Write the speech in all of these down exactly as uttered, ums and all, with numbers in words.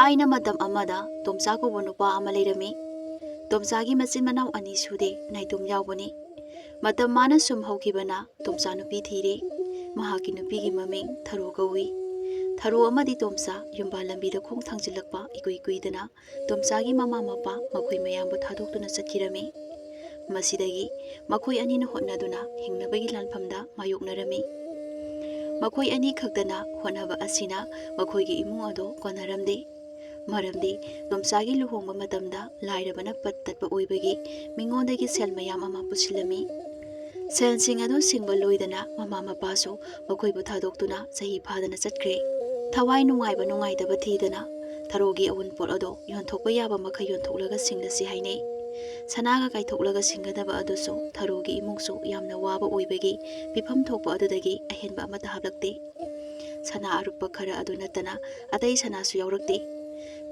ꯊꯥꯏꯅ ꯃꯇꯝ ꯑꯃꯗ ꯇꯣꯝꯆꯥ ꯀꯧꯕ ꯅꯨꯄꯥ ꯑꯃ ꯂꯩꯔꯝꯃꯤ꯫ ꯇꯣꯝꯆꯥꯒꯤ ꯃꯆꯤꯟ ꯃꯅꯥꯎ ꯑꯅꯤ ꯁꯨꯗꯦ, ꯅꯥꯏꯇꯣꯝ ꯌꯥꯎꯕꯅꯤ꯫ ꯃꯇꯝ ꯃꯥꯅ ꯁꯨꯝ ꯍꯧꯈꯤꯕꯅ ꯇꯣꯝꯆꯥ ꯅꯨꯄꯤ ꯊꯤꯔꯦ꯫ ꯃꯍꯥꯛꯀꯤ ꯅꯨꯄꯤꯒꯤ ꯃꯃꯤꯡ ꯊꯔꯣ ꯀꯧꯏ꯫ ꯊꯔꯣ ꯑꯃꯗꯤ ꯇꯣꯝꯆꯥ ꯌꯨꯝꯕꯥꯜ ꯂꯝꯕꯤꯗ ꯈꯣꯡ ꯊꯥꯡꯖꯤꯜꯂꯛꯄ ꯏꯀꯨꯏ ꯀꯨꯏꯗꯅ ꯇꯣꯝꯆꯥꯒꯤ ꯃꯃꯥ ꯃꯄꯥ ꯃꯈꯣꯏ ꯃꯌꯥꯝꯕꯨ ꯊꯥꯗꯣꯛꯇꯨꯅ ꯆꯠꯈꯤꯔꯝꯃꯤ꯫ ꯃꯁꯤꯗꯒꯤ ꯃꯈꯣꯏ ꯑꯅꯤꯅ ꯍꯣꯠꯅꯗꯨꯅ ꯍꯤꯡꯅꯕꯒꯤ ꯂꯥꯟꯐꯝꯗ ꯃꯥꯌꯣꯛꯅꯔꯝꯃꯤ꯫ ꯃꯈꯣꯏ ꯑꯅꯤ ꯈꯛꯇꯅ ꯍꯣꯠꯅꯕ ꯑꯁꯤꯅ ꯃꯈꯣꯏꯒꯤ ꯏꯃꯨꯡ ꯑꯗꯨ ꯀꯣꯟꯅꯔꯝꯗꯦ꯫ ꯃꯔꯝꯗꯤ ꯇꯣꯝꯆꯥꯒꯤ ꯂꯨꯍꯣꯡꯕ ꯃꯇꯝꯗ ꯂꯥꯏꯔꯕꯅ ꯄꯠ ꯇꯠꯄ ꯑꯣꯏꯕꯒꯤ ꯃꯤꯉꯣꯟꯗꯒꯤ ꯁꯦꯜ ꯃꯌꯥꯝ ꯑꯃ ꯄꯨꯁꯤꯜꯂꯝꯃꯤ꯫ ꯁꯦꯜꯁꯤꯡ ꯑꯗꯨ ꯁꯤꯡꯕ ꯂꯣꯏꯗꯅ ꯃꯃꯥ ꯃꯄꯥꯁꯨ ꯃꯈꯣꯏꯕꯨ ꯊꯥꯗꯣꯛꯇꯨꯅ ꯆꯍꯤ ꯐꯥꯗꯅ ꯆꯠꯈ꯭ꯔꯦ꯫ ꯊꯋꯥꯏ ꯅꯨꯡꯉꯥꯏꯕ ꯅꯨꯡꯉꯥꯏꯇꯕ ꯊꯤꯗꯅ ꯊꯔꯣꯒꯤ ꯑꯎꯟꯄꯣꯠ ꯑꯗꯣ ꯌꯣꯟꯊꯣꯛꯄ ꯌꯥꯕ ꯃꯈꯩ ꯌꯣꯟꯊꯣꯛꯂꯒ ꯁꯤꯡꯂꯁꯤ ꯍꯥꯏꯅꯩ꯫ ꯁꯅꯥꯒ ꯀꯥꯏꯊꯣꯛꯂꯒ ꯁꯤꯡꯒꯗꯕ ꯑꯗꯨꯁꯨ ꯊꯔꯣꯒꯤ ꯏꯃꯨꯡꯁꯨ ꯌꯥꯝꯅ ꯋꯥꯕ ꯑꯣꯏꯕꯒꯤ ꯄꯤꯐꯝ ꯊꯣꯛꯄ ꯑꯗꯨꯗꯒꯤ ꯑꯍꯦꯟꯕ ꯑꯃꯠꯇ ꯍꯥꯞꯂꯛꯇꯦ꯫ ꯁꯅꯥ ꯑꯔꯨꯞꯄ ꯈꯔ ꯑꯗꯨ ꯅꯠꯇꯅ ꯑꯇꯩ ꯁꯅꯥꯁꯨ ꯌꯥꯎꯔꯛꯇꯦ꯫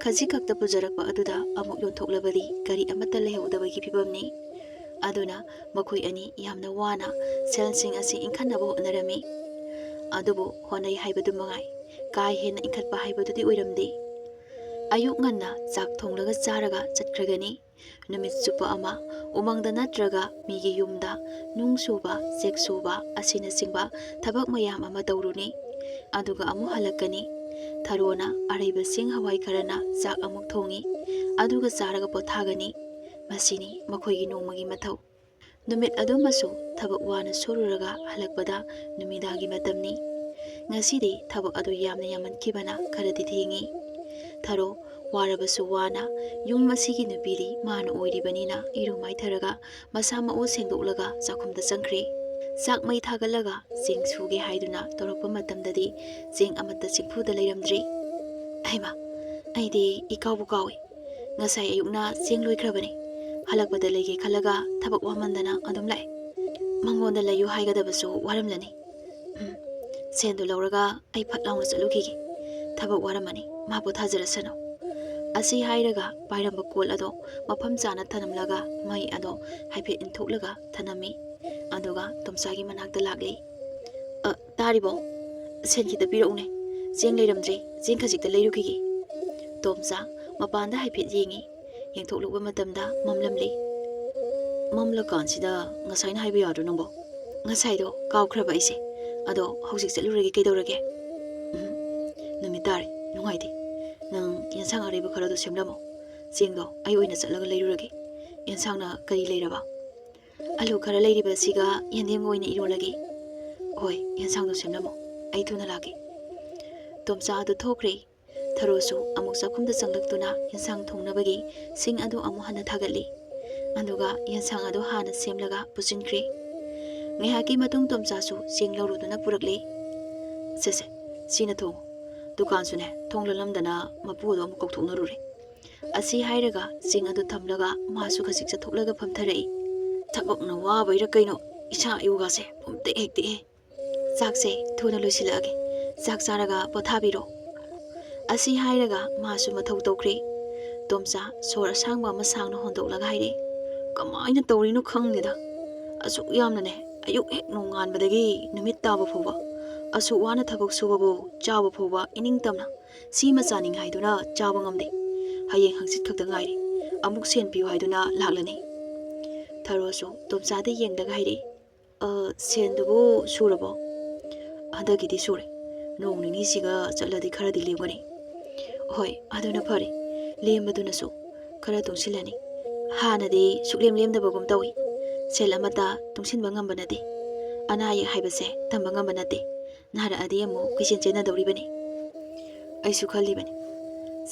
ꯈꯖꯤꯛ ꯈꯛꯇ ꯄꯨꯖꯔꯛꯄ ꯑꯗꯨꯗ ꯑꯃꯨꯛ ꯌꯣꯟꯊꯣꯛꯂꯕꯗꯤ ꯀꯔꯤ ꯑꯃꯠꯇ ꯂꯩꯍꯧꯗꯕꯒꯤ ꯐꯤꯕꯝꯅꯤ꯫ ꯑꯗꯨꯅ ꯃꯈꯣꯏ ꯑꯅꯤ ꯌꯥꯝꯅ ꯋꯥꯅ ꯁꯦꯜꯁꯤꯡ ꯑꯁꯤ ꯏꯟꯈꯠꯅꯕ ꯍꯣꯠꯅꯔꯝꯃꯤ꯫ ꯑꯗꯨꯕꯨ ꯍꯣꯠꯅꯩ ꯍꯥꯏꯕꯗꯨ ꯃꯉꯥꯏ, ꯀꯥ ꯍꯦꯟꯅ ꯏꯟꯈꯠꯄ ꯍꯥꯏꯕꯗꯨꯗꯤ ꯑꯣꯏꯔꯝꯗꯦ꯫ ꯑꯌꯨꯛ ꯉꯟꯅ ꯆꯥꯛ ꯊꯣꯡꯂꯒ ꯆꯥꯔꯒ ꯆꯠꯈ꯭ꯔꯒꯅꯤ꯫ ꯅꯨꯃꯤꯠ ꯆꯨꯞꯄ ꯑꯃ ꯎꯃꯪꯗ ꯅꯠꯇ꯭ꯔꯒ ꯃꯤꯒꯤ ꯌꯨꯝꯗ ꯅꯨꯡ ꯁꯨꯕ, ꯆꯦꯛ ꯁꯨꯕ ꯑꯁꯤꯅꯆꯤꯡꯕ ꯊꯕꯛ ꯃꯌꯥꯝ ꯑꯃ ꯇꯧꯔꯨꯅꯤ꯫ ꯑꯗꯨꯒ ꯑꯃꯨꯛ ꯍꯜꯂꯛꯀꯅꯤ꯫ ꯊꯔꯣꯅ ꯑꯔꯩꯕ ꯆꯦꯡ ꯍꯋꯥꯏ ꯈꯔꯅ ꯆꯥꯛ ꯑꯃꯨꯛ ꯊꯣꯡꯉꯤ꯫ ꯑꯗꯨꯒ ꯆꯥꯔꯒ ꯄꯣꯊꯥꯒꯅꯤ꯫ ꯃꯁꯤꯅꯤ ꯃꯈꯣꯏꯒꯤ ꯅꯣꯡꯃꯒꯤ ꯃꯊꯧ꯫ ꯅꯨꯃꯤꯠ ꯑꯗꯨꯃꯁꯨ ꯊꯕꯛ ꯋꯥꯅ ꯁꯨꯔꯨꯔꯒ ꯍꯜꯂꯛꯄꯗ ꯅꯨꯃꯤꯗꯥꯡꯒꯤ ꯃꯇꯝꯅꯤ꯫ ꯉꯁꯤꯗꯤ ꯊꯕꯛ ꯑꯗꯨ ꯌꯥꯝꯅ ꯌꯥꯝꯃꯟꯈꯤꯕꯅ ꯈꯔꯗꯤ ꯊꯦꯡꯉꯤ꯫ ꯊꯔꯣ ꯋꯥꯔꯕꯁꯨ ꯋꯥꯅ ꯌꯨꯝ ꯑꯁꯤꯒꯤ ꯅꯨꯄꯤꯗꯤ ꯃꯥꯅ ꯑꯣꯏꯔꯤꯕꯅꯤꯅ ꯏꯔꯨ ꯃꯥꯏꯊꯔꯒ ꯃꯁꯥ ꯃꯎ ꯁꯦꯡꯗꯣꯛꯂꯒ ꯆꯥꯛꯈꯨꯝꯗ ꯆꯪꯈ꯭ꯔꯦ꯫ ꯆꯥꯛ ꯃꯩ ꯊꯥꯒꯠꯂꯒ ꯆꯦꯡ ꯁꯨꯒꯦ ꯍꯥꯏꯗꯨꯅ ꯇꯧꯔꯛꯄ ꯃꯇꯝꯗꯗꯤ ꯆꯦꯡ ꯑꯃꯠꯇ ꯆꯦꯡꯐꯨꯗ ꯂꯩꯔꯝꯗ꯭ꯔꯦ꯫ "ꯍꯩꯃꯥ, ꯑꯩꯗꯤ ꯏꯀꯥꯎꯕꯨ ꯀꯥꯎꯏ꯫ ꯉꯁꯥꯏ ꯑꯌꯨꯛꯅ ꯆꯦꯡ ꯂꯣꯏꯈ꯭ꯔꯕꯅꯤ꯫ ꯍꯜꯂꯛꯄꯗ ꯂꯩꯒꯦ ꯈꯜꯂꯒ ꯊꯕꯛ ꯋꯥꯃꯟꯗꯅ ꯑꯗꯨꯝ ꯂꯥꯛꯑꯦ꯫ ꯃꯉꯣꯟꯗ ꯂꯩꯌꯨ ꯍꯥꯏꯒꯗꯕꯁꯨ ꯋꯥꯔꯝꯂꯅꯤ꯫ ꯎꯝ, ꯁꯦꯟꯗꯨ ꯂꯧꯔꯒ ꯑꯩ ꯐꯠ ꯂꯥꯎꯅ ꯆꯠꯂꯨꯈꯤꯒꯦ꯫ ꯊꯕꯛ ꯋꯥꯔꯝꯃꯅꯤ, ꯃꯥ ꯄꯣꯊꯥꯖꯔꯁꯅꯨ"꯫ ꯑꯁꯤ ꯍꯥꯏꯔꯒ ꯄꯥꯏꯔꯝꯕ ꯀꯣꯜ ꯑꯗꯣ ꯃꯐꯝ ꯆꯥꯅ ꯊꯅꯝꯂꯒ ꯃꯩ ꯑꯗꯣ ꯍꯥꯏꯐꯦꯠ ꯏꯟꯊꯣꯛꯂꯒ ꯊꯅꯝꯃꯤ꯫ ꯑꯗꯨꯒ ꯇꯣꯝꯆꯥꯒꯤ ꯃꯅꯥꯛꯇ ꯂꯥꯛꯂꯦ꯫ "ꯑ, ꯇꯥꯔꯤꯕꯣ? ꯁꯦꯟ ꯈꯤꯇ ꯄꯤꯔꯛꯎꯅꯦ꯫ ꯆꯦꯡ ꯂꯩꯔꯝꯗ꯭ꯔꯦ, ꯆꯦꯡ ꯈꯖꯤꯛꯇ ꯂꯩꯔꯨꯈꯤꯒꯦ"꯫ ꯇꯣꯝꯆꯥ ꯃꯄꯥꯟꯗ ꯍꯥꯏꯐꯦꯠ ꯌꯦꯡꯉꯤ꯫ ꯌꯦꯡꯊꯣꯛꯂꯨꯕ ꯃꯇꯝꯗ ꯃꯝꯂꯝꯂꯤ꯫ "ꯃꯝꯂꯀꯥꯟꯁꯤꯗ ꯉꯁꯥꯏꯅ ꯍꯥꯏꯕ ꯌꯥꯗ꯭ꯔꯣ ꯅꯪꯕꯣ?" "ꯉꯁꯥꯏꯗꯣ ꯀꯥꯎꯈ꯭ꯔꯕ ꯑꯩꯁꯦ꯫ ꯑꯗꯣ ꯍꯧꯖꯤꯛ ꯆꯠꯂꯨꯔꯒꯦ, ꯀꯩꯗꯧꯔꯒꯦ?" "ꯎꯝ, ꯅꯨꯃꯤꯠ ꯇꯥꯔꯦ, ꯅꯨꯡꯉꯥꯏꯇꯦ꯫ ꯅꯪ ꯌꯦꯟꯁꯥꯡ ꯑꯔꯩꯕ ꯈꯔꯗꯣ ꯁꯦꯝꯂꯝꯃꯣ꯫ ꯆꯦꯡꯗꯣ ꯑꯩ ꯑꯣꯏꯅ ꯆꯠꯂꯒ ꯂꯩꯔꯨꯔꯒꯦ꯫ ꯌꯦꯟꯁꯥꯡꯅ ꯀꯔꯤ ꯂꯩꯔꯕ?" "ꯑꯂꯨ ꯈꯔ ꯂꯩꯔꯤꯕꯁꯤꯒ ꯌꯦꯟꯗꯦꯝꯒ ꯑꯣꯏꯅ ꯏꯔꯣꯜꯂꯒꯦ꯫" "ꯍꯣꯏ, ꯌꯦꯟꯁꯥꯡꯗꯣ ꯁꯦꯝꯂꯝꯃꯣ, ꯑꯩ ꯊꯨꯅ ꯂꯥꯛꯀꯦ꯫" ꯇꯣꯝꯆꯥ ꯑꯗꯨ ꯊꯣꯛꯈ꯭ꯔꯦ꯫ ꯊꯔꯣꯁꯨ ꯑꯃꯨꯛ ꯆꯥꯛꯈꯨꯝꯗ ꯆꯪꯂꯛꯇꯨꯅ ꯌꯦꯟꯁꯥꯡ ꯊꯣꯡꯅꯕꯒꯤ ꯁꯤꯡ ꯑꯗꯨ ꯑꯃꯨꯛ ꯍꯟꯅ ꯊꯥꯒꯠꯂꯤ꯫ ꯑꯗꯨꯒ ꯌꯦꯟꯁꯥꯡ ꯑꯗꯨ ꯍꯥꯟꯅ ꯁꯦꯝꯂꯒ ꯄꯨꯁꯤꯟꯈ꯭ꯔꯦ꯫ ꯉꯥꯏꯍꯥꯛꯀꯤ ꯃꯇꯨꯡ ꯇꯣꯝꯆꯥꯁꯨ ꯆꯦꯡ ꯂꯧꯔꯨꯗꯨꯅ ꯄꯨꯔꯛꯂꯦ꯫ "ꯁꯦ ꯁꯦ, ꯁꯤꯅ ꯊꯣꯡꯉꯨ꯫ ꯗꯨꯀꯥꯟꯁꯨꯅꯦ, ꯊꯣꯡ ꯂꯣꯜꯂꯝꯗꯅ ꯃꯄꯨ ꯑꯗꯨ ꯑꯃꯨꯛ ꯀꯧꯊꯣꯛꯅꯔꯨꯔꯦ꯫" ꯑꯁꯤ ꯍꯥꯏꯔꯒ ꯆꯦꯡ ꯑꯗꯨ ꯊꯝꯂꯒ ꯃꯥꯁꯨ ꯈꯖꯤꯛ ꯆꯠꯊꯣꯛꯂꯒ ꯐꯝꯊꯔꯛꯏ꯫ "ꯊꯕꯛꯅ ꯋꯥꯕꯩꯔꯥ ꯀꯩꯅꯣ, ꯏꯁꯥ ꯏꯎꯒꯥꯁꯦ ꯄꯨꯝꯇꯦꯛ ꯍꯦꯛ ꯇꯦꯛꯑꯦ꯫ ꯆꯥꯛꯁꯦ ꯊꯨꯅ ꯂꯣꯏꯁꯤꯜꯂꯛꯑꯒꯦ, ꯆꯥꯛ ꯆꯥꯔꯒ ꯄꯣꯊꯥꯕꯤꯔꯣ꯫" ꯑꯁꯤ ꯍꯥꯏꯔꯒ ꯃꯥꯁꯨ ꯃꯊꯧ ꯇꯧꯈ꯭ꯔꯦ꯫ ꯇꯣꯝꯆꯥ ꯁꯣꯔ ꯑꯁꯥꯡꯕ ꯑꯃ ꯁꯥꯡꯅ ꯍꯣꯟꯗꯣꯛꯂꯒ ꯍꯥꯏꯔꯛꯑꯦ, "ꯀꯃꯥꯏꯅ ꯇꯧꯔꯤꯅꯣ ꯈꯪꯗꯦꯗ꯫ ꯑꯁꯨꯛ ꯌꯥꯝꯅꯅꯦ, ꯑꯌꯨꯛ ꯍꯦꯛ ꯅꯣꯡꯉꯥꯟꯕꯗꯒꯤ ꯅꯨꯃꯤꯠ ꯇꯥꯕ ꯐꯥꯎꯕ, ꯑꯁꯨꯛ ꯋꯥꯅ ꯊꯕꯛ ꯁꯨꯕꯕꯨ ꯆꯥꯕ ꯐꯥꯎꯕ ꯏꯅꯤꯡꯇꯝꯅ ꯁꯤꯃ ꯆꯥꯅꯤꯡꯉꯤ ꯍꯥꯏꯗꯨꯅ ꯆꯥꯕ ꯉꯝꯗꯦ꯫ ꯍꯌꯦꯡ ꯍꯪꯆꯤꯠ ꯈꯛꯇ ꯉꯥꯏꯔꯦ, ꯑꯃꯨꯛ ꯁꯦꯟ ꯄꯤꯌꯨ ꯍꯥꯏꯗꯨꯅ ꯂꯥꯛꯂꯅꯤ꯫" ꯊꯔꯣꯁꯨ ꯇꯣꯝꯆꯥꯗ ꯌꯦꯡꯂꯒ ꯍꯥꯏꯔꯛꯏ, "ꯑ, ꯁꯦꯟꯗꯨꯕꯨ ꯁꯨꯔꯕꯣ?" "ꯍꯟꯗꯛꯀꯤꯗꯤ ꯁꯨꯔꯦ꯫ ꯅꯣꯡ ꯅꯤꯅꯤꯁꯤꯒ ꯆꯠꯂꯗꯤ ꯈꯔꯗꯤ ꯂꯦꯝꯒꯅꯤ꯫" "ꯍꯣꯏ, ꯑꯗꯨꯅ ꯐꯔꯦ꯫ ꯂꯦꯝꯕꯗꯨꯅꯁꯨ ꯈꯔ ꯇꯨꯡꯁꯤꯜꯂꯅꯤ꯫ ꯍꯥꯟꯅꯗꯤ ꯁꯨꯛꯂꯦꯝ ꯂꯦꯝꯗꯕꯒꯨꯝ ꯇꯧꯏ꯫ ꯁꯦꯜ ꯑꯃꯠꯇ ꯇꯨꯡꯁꯤꯟꯕ ꯉꯝꯕ ꯅꯠꯇꯦ꯫ ꯑꯅꯥ ꯑꯌꯦꯛ ꯍꯥꯏꯕꯁꯦ ꯇꯝꯕ ꯉꯝꯕ ꯅꯠꯇꯦ꯫ ꯅꯥꯔꯛꯑꯗꯤ ꯑꯃꯨꯛ ꯀꯣꯏꯆꯦꯟ ꯆꯦꯟꯅꯗꯧꯔꯤꯕꯅꯤ꯫" "ꯑꯩꯁꯨ ꯈꯜꯂꯤꯕꯅꯤ,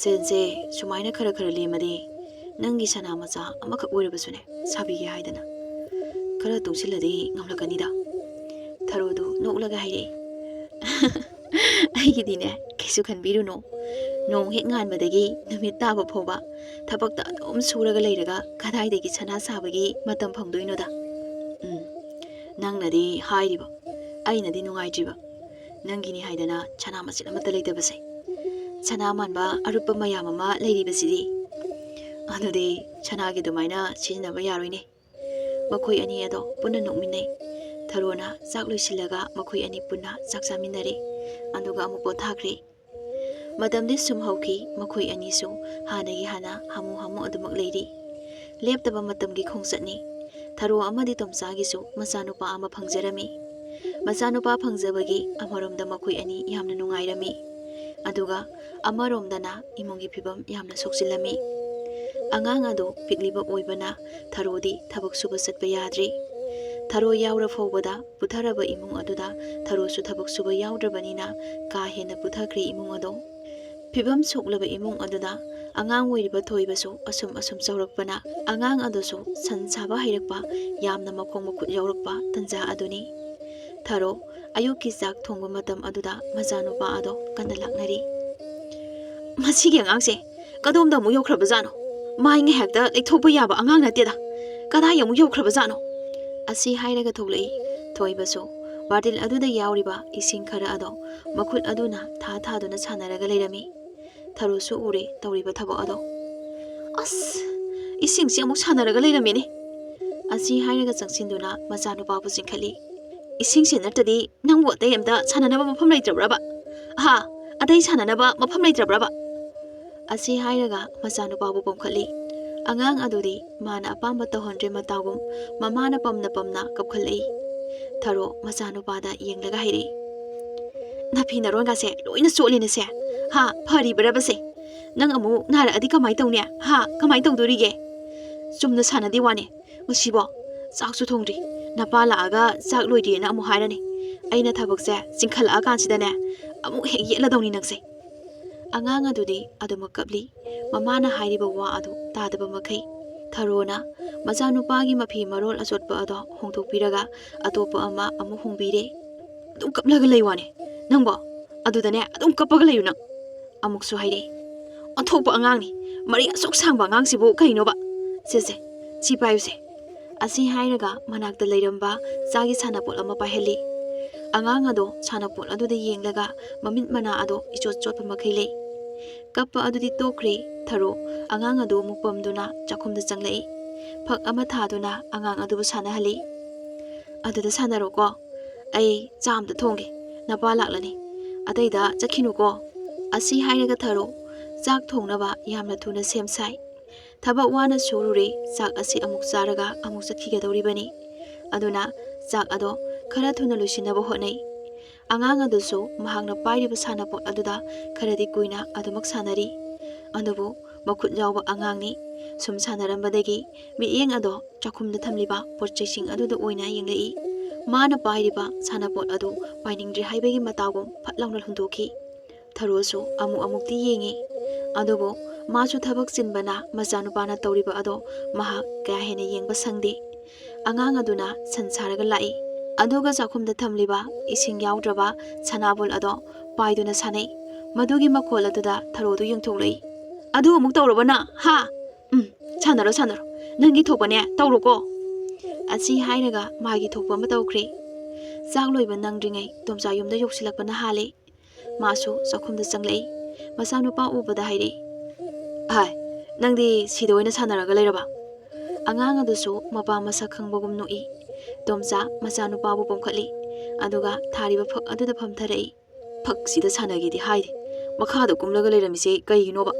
ꯁꯦꯟꯁꯦ ꯁꯨꯃꯥꯏꯅ ꯈꯔ ꯈꯔ ꯂꯦꯝꯃꯗꯤ ꯅꯪꯒꯤ ꯁꯅꯥ ꯃꯆꯥ ꯑꯃꯈꯛ ꯑꯣꯏꯔꯕꯁꯨꯅꯦ ꯁꯥꯕꯤꯒꯦ ꯍꯥꯏꯗꯅ꯫ ꯈꯔ ꯇꯨꯡꯁꯤꯜꯂꯗꯤ ꯉꯝꯂꯛꯀꯅꯤꯗ꯫" ꯊꯔꯣꯗꯨ ꯅꯣꯛꯂꯒ ꯍꯥꯏꯔꯛꯏ, "ꯑꯩꯒꯤꯗꯤꯅꯦ ꯀꯩꯁꯨ ꯈꯟꯕꯤꯔꯨꯅꯨ꯫ ꯅꯣꯡ ꯍꯦꯛ ꯉꯥꯟꯕꯗꯒꯤ ꯅꯨꯃꯤꯠ ꯇꯥꯕ ꯐꯥꯎꯕ ꯊꯕꯛꯇ ꯑꯗꯨꯝ ꯁꯨꯔꯒ ꯂꯩꯔꯒ ꯀꯗꯥꯏꯗꯒꯤ ꯁꯅꯥ ꯁꯥꯕꯒꯤ ꯃꯇꯝ ꯐꯪꯗꯣꯏꯅꯣꯗ? ꯎꯝ, ꯅꯪꯅꯗꯤ ꯍꯥꯏꯔꯤꯕ, ꯑꯩꯅꯗꯤ ꯅꯨꯡꯉꯥꯏꯇ꯭ꯔꯤꯕ꯫ ꯅꯪꯒꯤꯅꯤ ꯍꯥꯏꯗꯅ ꯁꯅꯥ ꯃꯆꯦꯠ ꯑꯃꯠꯇ ꯂꯩꯇꯕꯁꯦ꯫ ꯁꯅꯥ ꯃꯥꯟꯕ ꯑꯔꯨꯞꯄ ꯃꯌꯥꯝ ꯑꯃ ꯂꯩꯔꯤꯕꯁꯤꯗꯤ꯫ ꯑꯗꯨꯗꯤ ꯁꯅꯥꯒꯤ ꯑꯗꯨꯃꯥꯏꯅ ꯁꯤꯖꯤꯟꯅꯕ ꯌꯥꯔꯣꯏꯅꯦ꯫" ꯃꯈꯣꯏ ꯑꯅꯤ ꯑꯗꯣ ꯄꯨꯟꯅ ꯅꯣꯛꯃꯤꯟꯅꯩ꯫ ꯊꯔꯣꯅ ꯆꯥꯛ ꯂꯣꯏꯁꯤꯜꯂꯒ ꯃꯈꯣꯏ ꯑꯅꯤ ꯄꯨꯟꯅ ꯆꯥꯛ ꯆꯥꯃꯤꯟꯅꯔꯦ꯫ ꯑꯗꯨꯒ ꯑꯃꯨꯛ ꯄꯣꯊꯥꯈ꯭ꯔꯦ꯫ ꯃꯇꯝꯗꯤ ꯁꯨꯝ ꯍꯧꯈꯤ꯫ ꯃꯈꯣꯏ ꯑꯅꯤꯁꯨ ꯍꯥꯟꯅꯒꯤ ꯍꯥꯟꯅ ꯍꯥꯃꯨ ꯍꯥꯃꯨ ꯑꯗꯨꯃꯛ ꯂꯩꯔꯤ꯫ ꯂꯦꯞꯇꯕ ꯃꯇꯝꯒꯤ ꯈꯣꯡꯆꯠꯅꯤ꯫ ꯊꯔꯣ ꯑꯃꯗꯤ ꯇꯣꯝꯆꯥꯒꯤꯁꯨ ꯃꯆꯥꯅꯨꯄꯥ ꯑꯃ ꯐꯪꯖꯔꯝꯃꯤ꯫ ꯃꯆꯥꯅꯨꯄꯥ ꯐꯪꯖꯕꯒꯤ ꯑꯃꯔꯣꯝꯗ ꯃꯈꯣꯏ ꯑꯅꯤ ꯌꯥꯝꯅ ꯅꯨꯡꯉꯥꯏꯔꯝꯃꯤ, ꯑꯗꯨꯒ ꯑꯃꯔꯣꯝꯗꯅ ꯏꯃꯨꯡꯒꯤ ꯐꯤꯕꯝ ꯌꯥꯝꯅ ꯁꯣꯛꯆꯤꯜꯂꯝꯃꯤ꯫ ꯑꯉꯥꯡ ꯑꯗꯨ ꯄꯤꯛꯂꯤꯕ ꯑꯣꯏꯕꯅ ꯊꯔꯣꯗꯤ ꯊꯕꯛ ꯁꯨꯕ ꯆꯠꯄ ꯌꯥꯗ꯭ꯔꯤ꯫ ꯊꯔꯣ ꯌꯥꯎꯔ ꯐꯥꯎꯕꯗ ꯄꯨꯊꯔꯕ ꯏꯃꯨꯡ ꯑꯗꯨꯗ ꯊꯔꯣꯁꯨ ꯊꯕꯛ ꯁꯨꯕ ꯌꯥꯎꯗ꯭ꯔꯕꯅꯤꯅ ꯀꯥ ꯍꯦꯟꯅ ꯄꯨꯊꯈ꯭ꯔꯦ ꯏꯃꯨꯡ ꯑꯗꯣ꯫ ꯐꯤꯕꯝ ꯁꯣꯛꯂꯕ ꯏꯃꯨꯡ ꯑꯗꯨꯗ ꯑꯉꯥꯡ ꯑꯣꯏꯔꯤꯕ ꯊꯣꯏꯕꯁꯨ ꯑꯁꯨꯝ ꯑꯁꯨꯝ ꯆꯥꯎꯔꯛꯄꯅ ꯑꯉꯥꯡ ꯑꯗꯨꯁꯨ ꯁꯟ ꯁꯥꯕ ꯍꯩꯔꯛꯄ, ꯌꯥꯝꯅ ꯃꯈꯣꯡ ꯃꯈꯨꯠ ꯌꯥꯎꯔꯛꯄ ꯇꯟꯖꯥ ꯑꯗꯨꯅꯤ꯫ ꯊꯔꯣ ꯑꯌꯨꯛꯀꯤ ꯆꯥꯛ ꯊꯣꯡꯕ ꯃꯇꯝ ꯑꯗꯨꯗ ꯃꯆꯥꯅꯨꯄꯥ ꯑꯗꯣ ꯀꯟꯅ ꯂꯥꯛꯅꯔꯤ꯫ "ꯃꯁꯤꯒꯤ ꯑꯉꯥꯡꯁꯦ ꯀꯗꯣꯝꯗ ꯑꯃꯨꯛ ꯌꯧꯈ꯭ꯔꯕꯖꯥꯠꯅꯣ? ꯃꯥꯏ ꯉꯥꯏꯍꯥꯛꯇ ꯂꯩꯊꯣꯛꯄ ꯌꯥꯕ ꯑꯉꯥꯡ ꯅꯠꯇꯦꯗ꯫ ꯀꯗꯥꯏ ꯑꯃꯨꯛ ꯌꯧꯈ꯭ꯔꯕꯖꯥꯠꯅꯣ?" ꯑꯁꯤ ꯍꯥꯏꯔꯒ ꯊꯣꯛꯂꯛꯏ ꯊꯣꯏꯕꯁꯨ ꯕꯥꯔꯇꯤꯜ ꯑꯗꯨꯗ ꯌꯥꯎꯔꯤꯕ ꯏꯁꯤꯡ ꯈꯔ ꯑꯗꯣ ꯃꯈꯨꯠ ꯑꯗꯨꯅ ꯊꯥ ꯊꯥꯗꯨꯅ ꯁꯥꯟꯅꯔꯒ ꯂꯩꯔꯝꯃꯤ꯫ ꯊꯔꯣꯁꯨ ꯎꯔꯦ ꯇꯧꯔꯤꯕ ꯊꯕꯛ ꯑꯗꯣ꯫ "ꯑꯁ, ꯏꯁꯤꯡꯁꯤ ꯑꯃꯨꯛ ꯁꯥꯟꯅꯔꯒ ꯂꯩꯔꯝꯃꯦꯅꯦ!" ꯑꯁꯤ ꯍꯥꯏꯔꯒ ꯆꯪꯁꯤꯟꯗꯨꯅ ꯃꯆꯥꯅꯨꯄꯥꯕꯨ ꯆꯤꯡꯈꯠꯂꯤ꯫ "ꯏꯁꯤꯡꯁꯤ ꯅꯠꯇ꯭ꯔꯗꯤ ꯅꯪꯕꯨ ꯑꯇꯩ ꯑꯝꯇ ꯁꯥꯟꯅꯅꯕ ꯃꯐꯝ ꯂꯩꯇ꯭ꯔꯕ꯭ꯔꯕ? ꯍꯥ? ꯑꯇꯩ ꯁꯥꯟꯅꯅꯕ ꯃꯐꯝ ꯂꯩꯇ꯭ꯔꯕ꯭ꯔꯕ?" ꯑꯁꯤ ꯍꯥꯏꯔꯒ ꯃꯆꯥꯅꯨꯄꯥꯕꯨ ꯄꯣꯝꯈꯠꯂꯤ꯫ ꯑꯉꯥꯡ ꯑꯗꯨꯗꯤ ꯃꯥꯅ ꯑꯄꯥꯝꯕ ꯇꯧꯍꯟꯗ꯭ꯔꯦ ꯃꯇꯥꯒꯨꯝ ꯃꯃꯥꯅ ꯄꯝꯅ ꯄꯝꯅ ꯀꯞꯈꯠꯂꯛꯏ꯫ ꯊꯔꯣ ꯃꯆꯥꯅꯨꯄꯥꯗ ꯌꯦꯡꯂꯒ ꯍꯥꯏꯔꯛꯏ, "ꯅꯐꯤ ꯅꯔꯣꯟꯒꯁꯦ ꯂꯣꯏꯅ ꯆꯣꯠꯂꯤꯅꯦꯁꯦ꯫ ꯍꯥ, ꯐꯔꯤꯕ꯭ꯔꯕꯁꯦ? ꯅꯪ ꯑꯃꯨꯛ ꯅꯥꯔꯛꯑꯗꯤ ꯀꯃꯥꯏ ꯇꯧꯅꯤ? ꯍꯥ, ꯀꯃꯥꯏ ꯇꯧꯗꯣꯔꯤꯒꯦ? ꯆꯨꯝꯅ ꯁꯥꯟꯅꯗꯦ ꯋꯥꯅꯦ꯫ ꯉꯁꯤꯕꯣ ꯆꯥꯛꯁꯨ ꯊꯣꯡꯗ꯭ꯔꯤ, ꯅꯄꯥ ꯂꯥꯛꯑꯒ ꯆꯥꯛ ꯂꯣꯏꯗ꯭ꯔꯤꯑꯅ ꯑꯃꯨꯛ ꯍꯥꯏꯔꯅꯤ꯫ ꯑꯩꯅ ꯊꯕꯛꯁꯦ ꯆꯤꯡꯈꯠꯂꯛꯑꯀꯥꯟꯁꯤꯗꯅꯦ ꯑꯃꯨꯛ ꯍꯦꯛ ꯌꯦꯠꯂꯗꯧꯅꯤ ꯅꯪꯁꯦ꯫" ꯑꯉꯥꯡ ꯑꯗꯨꯗꯤ ꯑꯗꯨꯃꯛ ꯀꯞꯂꯤ, ꯃꯃꯥꯅ ꯍꯥꯏꯔꯤꯕ ꯋꯥ ꯑꯗꯨ ꯇꯥꯗꯕ ꯃꯈꯩ꯫ ꯊꯔꯣꯅ ꯃꯆꯥꯅꯨꯄꯥꯒꯤ ꯃꯐꯤ ꯃꯔꯣꯜ ꯑꯆꯣꯠꯄ ꯑꯗꯣ ꯍꯣꯡꯗꯣꯛꯄꯤꯔꯒ ꯑꯇꯣꯞꯄ ꯑꯃ ꯑꯃꯨꯛ ꯍꯣꯡꯕꯤꯔꯦ꯫ "ꯑꯗꯨꯝ ꯀꯞꯂꯒ ꯂꯩ ꯋꯥꯅꯦ ꯅꯪꯕꯣ, ꯑꯗꯨꯗꯅꯦ ꯑꯗꯨꯝ ꯀꯞꯄꯒ ꯂꯩꯌꯨ ꯅꯪ꯫" ꯑꯃꯨꯛꯁꯨ ꯍꯥꯏꯔꯛꯏ꯫ "ꯑꯣꯟꯊꯣꯛꯄ ꯑꯉꯥꯡꯅꯤ, ꯃꯔꯤ ꯑꯁꯨꯛ ꯁꯥꯡꯕ ꯑꯉꯥꯡꯁꯤꯕꯨ ꯀꯩꯅꯣꯕ? ꯁꯦ ꯁꯦ, ꯁꯤ ꯄꯥꯏꯌꯨꯁꯦ꯫" ꯑꯁꯤ ꯍꯥꯏꯔꯒ ꯃꯅꯥꯛꯇ ꯂꯩꯔꯝꯕ ꯆꯥꯒꯤ ꯁꯥꯟꯅꯄꯣꯠ ꯑꯃ ꯄꯥꯏꯍꯜꯂꯤ꯫ ꯑꯉꯥꯡ ꯑꯗꯣ ꯁꯥꯟꯅꯄꯣꯠ ꯑꯗꯨꯗ ꯌꯦꯡꯂꯒ ꯃꯃꯤꯠ ꯃꯅꯥ ꯑꯗꯣ ꯏꯆꯣꯠ ꯆꯣꯠꯄ ꯃꯈꯩ ꯂꯩ꯫ ꯀꯞꯄ ꯑꯗꯨꯗꯤ ꯇꯣꯛꯈ꯭ꯔꯦ꯫ ꯊꯔꯣ ꯑꯉꯥꯡ ꯑꯗꯨ ꯑꯃꯨꯛ ꯄꯝꯗꯨꯅ ꯆꯥꯛꯈꯨꯝꯗ ꯆꯪꯂꯛꯏ꯫ ꯐꯛ ꯑꯃ ꯊꯥꯗꯨꯅ ꯑꯉꯥꯡ ꯑꯗꯨꯕꯨ ꯁꯥꯟꯅꯍꯜꯂꯤ꯫ "ꯑꯗꯨꯗ ꯁꯥꯟꯅꯔꯣꯀꯣ, ꯑꯩ ꯆꯥ ꯑꯝꯇ ꯊꯣꯡꯒꯦ꯫ ꯅꯄꯥ ꯂꯥꯛꯂꯅꯤ, ꯑꯇꯩꯗ ꯆꯠꯈꯤꯅꯨꯀꯣ꯫" ꯑꯁꯤ ꯍꯥꯏꯔꯒ ꯊꯔꯣ ꯆꯥꯛ ꯊꯣꯡꯅꯕ ꯌꯥꯝꯅ ꯊꯨꯅ ꯁꯦꯝ ꯁꯥꯏ꯫ ꯊꯕꯛ ꯋꯥꯅ ꯁꯨꯔꯨꯔꯦ, ꯆꯥꯛ ꯑꯁꯤ ꯑꯃꯨꯛ ꯆꯥꯔꯒ ꯑꯃꯨꯛ ꯆꯠꯈꯤꯒꯗꯧꯔꯤꯕꯅꯤ꯫ ꯑꯗꯨꯅ ꯆꯥꯛ ꯑꯗꯣ ꯈꯔ ꯊꯨꯅ ꯂꯣꯏꯁꯤꯟꯅꯕ ꯍꯣꯠꯅꯩ꯫ ꯑꯉꯥꯡ ꯑꯗꯨꯁꯨ ꯃꯍꯥꯛꯅ ꯄꯥꯏꯔꯤꯕ ꯁꯥꯟꯅꯄꯣꯠ ꯑꯗꯨꯗ ꯈꯔꯗꯤ ꯀꯨꯏꯅ ꯑꯗꯨꯃꯛ ꯁꯥꯟꯅꯔꯤ꯫ ꯑꯗꯨꯕꯨ ꯃꯈꯨꯠ ꯌꯥꯎꯕ ꯑꯉꯥꯡꯅꯤ꯫ ꯁꯨꯝ ꯁꯥꯟꯅꯔꯝꯕꯗꯒꯤ ꯃꯤꯠꯌꯦꯡ ꯑꯗꯣ ꯆꯥꯛꯈꯨꯝꯗ ꯊꯝꯂꯤꯕ ꯄꯣꯠ ꯆꯩꯁꯤꯡ ꯑꯗꯨꯗ ꯑꯣꯏꯅ ꯌꯦꯡꯂꯛꯏ꯫ ꯃꯥꯅ ꯄꯥꯏꯔꯤꯕ ꯁꯥꯟꯅꯄꯣꯠ ꯑꯗꯨ ꯄꯥꯏꯅꯤꯡꯗ꯭ꯔꯦ ꯍꯥꯏꯕꯒꯤ ꯃꯇꯥꯒꯨꯝ ꯐꯠ ꯂꯥꯎꯅ ꯍꯨꯟꯗꯣꯛꯈꯤ꯫ ꯊꯔꯣꯁꯨ ꯑꯃꯨꯛ ꯑꯃꯨꯛꯇꯤ ꯌꯦꯡꯉꯤ꯫ ꯑꯗꯨꯕꯨ ꯃꯥꯁꯨ ꯊꯕꯛ ꯆꯤꯟꯕꯅ ꯃꯆꯥꯅꯨꯄꯥꯅ ꯇꯧꯔꯤꯕ ꯑꯗꯣ ꯃꯍꯥꯛ ꯀꯌꯥ ꯍꯦꯟꯅ ꯌꯦꯡꯕ ꯁꯪꯗꯦ꯫ ꯑꯉꯥꯡ ꯑꯗꯨꯅ ꯁꯟ ꯁꯥꯔꯒ ꯂꯥꯛꯏ꯫ ꯑꯗꯨꯒ ꯆꯥꯛꯈꯨꯝꯗ ꯊꯝꯂꯤꯕ ꯏꯁꯤꯡ ꯌꯥꯎꯗ꯭ꯔꯕ ꯁꯅꯥꯕꯨꯜ ꯑꯗꯣ ꯄꯥꯏꯗꯨꯅ ꯁꯥꯟꯅꯩ꯫ ꯃꯗꯨꯒꯤ ꯃꯈꯣꯜ ꯑꯗꯨꯗ ꯊꯔꯣꯗꯨ ꯌꯦꯡꯊꯣꯛꯂꯛꯏ꯫ "ꯑꯗꯨ ꯑꯃꯨꯛ ꯇꯧꯔꯕ ꯅꯪ, ꯍꯥ? ꯎꯝ, ꯁꯥꯟꯅꯔꯣ, ꯁꯥꯟꯅꯔꯣ꯫ ꯅꯪꯒꯤ ꯊꯣꯛꯄꯅꯦ ꯇꯧꯔꯣꯀꯣ꯫" ꯑꯁꯤ ꯍꯥꯏꯔꯒ ꯃꯥꯒꯤ ꯊꯣꯛꯄ ꯑꯃ ꯇꯧꯈ꯭ꯔꯦ꯫ ꯆꯥꯛ ꯂꯣꯏꯕ ꯅꯪꯗ꯭ꯔꯤꯉꯩ ꯇꯣꯝꯆꯥ ꯌꯨꯝꯗ ꯌꯧꯁꯤꯜꯂꯛꯄꯅ ꯍꯥꯜꯂꯦ꯫ ꯃꯥꯁꯨ ꯆꯥꯛꯈꯨꯝꯗ ꯆꯪꯂꯛꯏ꯫ ꯃꯆꯥꯅꯨꯄꯥ ꯎꯕꯗ ꯍꯥꯏꯔꯛꯏ, "ꯍꯥꯏ, ꯅꯪꯗꯤ ꯁꯤꯗ ꯑꯣꯏꯅ ꯁꯥꯟꯅꯔꯒ ꯂꯩꯔꯕ?" ꯑꯉꯥꯡ ꯑꯗꯨꯁꯨ ꯃꯄꯥ ꯃꯁꯛ ꯈꯪꯕꯒꯨꯝ ꯅꯣꯛꯏ꯫ ꯇꯣꯝꯆꯥ ꯃꯆꯥꯅꯨꯄꯥꯕꯨ ꯄꯣꯝꯈꯠꯂꯤ꯫ ꯑꯗꯨꯒ ꯊꯥꯔꯤꯕ ꯐꯛ ꯑꯗꯨꯗ ꯐꯝꯊꯔꯛꯏ꯫ "ꯐꯛꯁꯤꯗ ꯁꯥꯟꯅꯒꯦꯗꯤ ꯍꯥꯏꯗꯦ꯫ ꯃꯈꯥꯗ ꯀꯨꯝꯂꯒ ꯂꯩꯔꯝꯃꯤꯁꯦ ꯀꯩꯒꯤꯅꯣꯕ?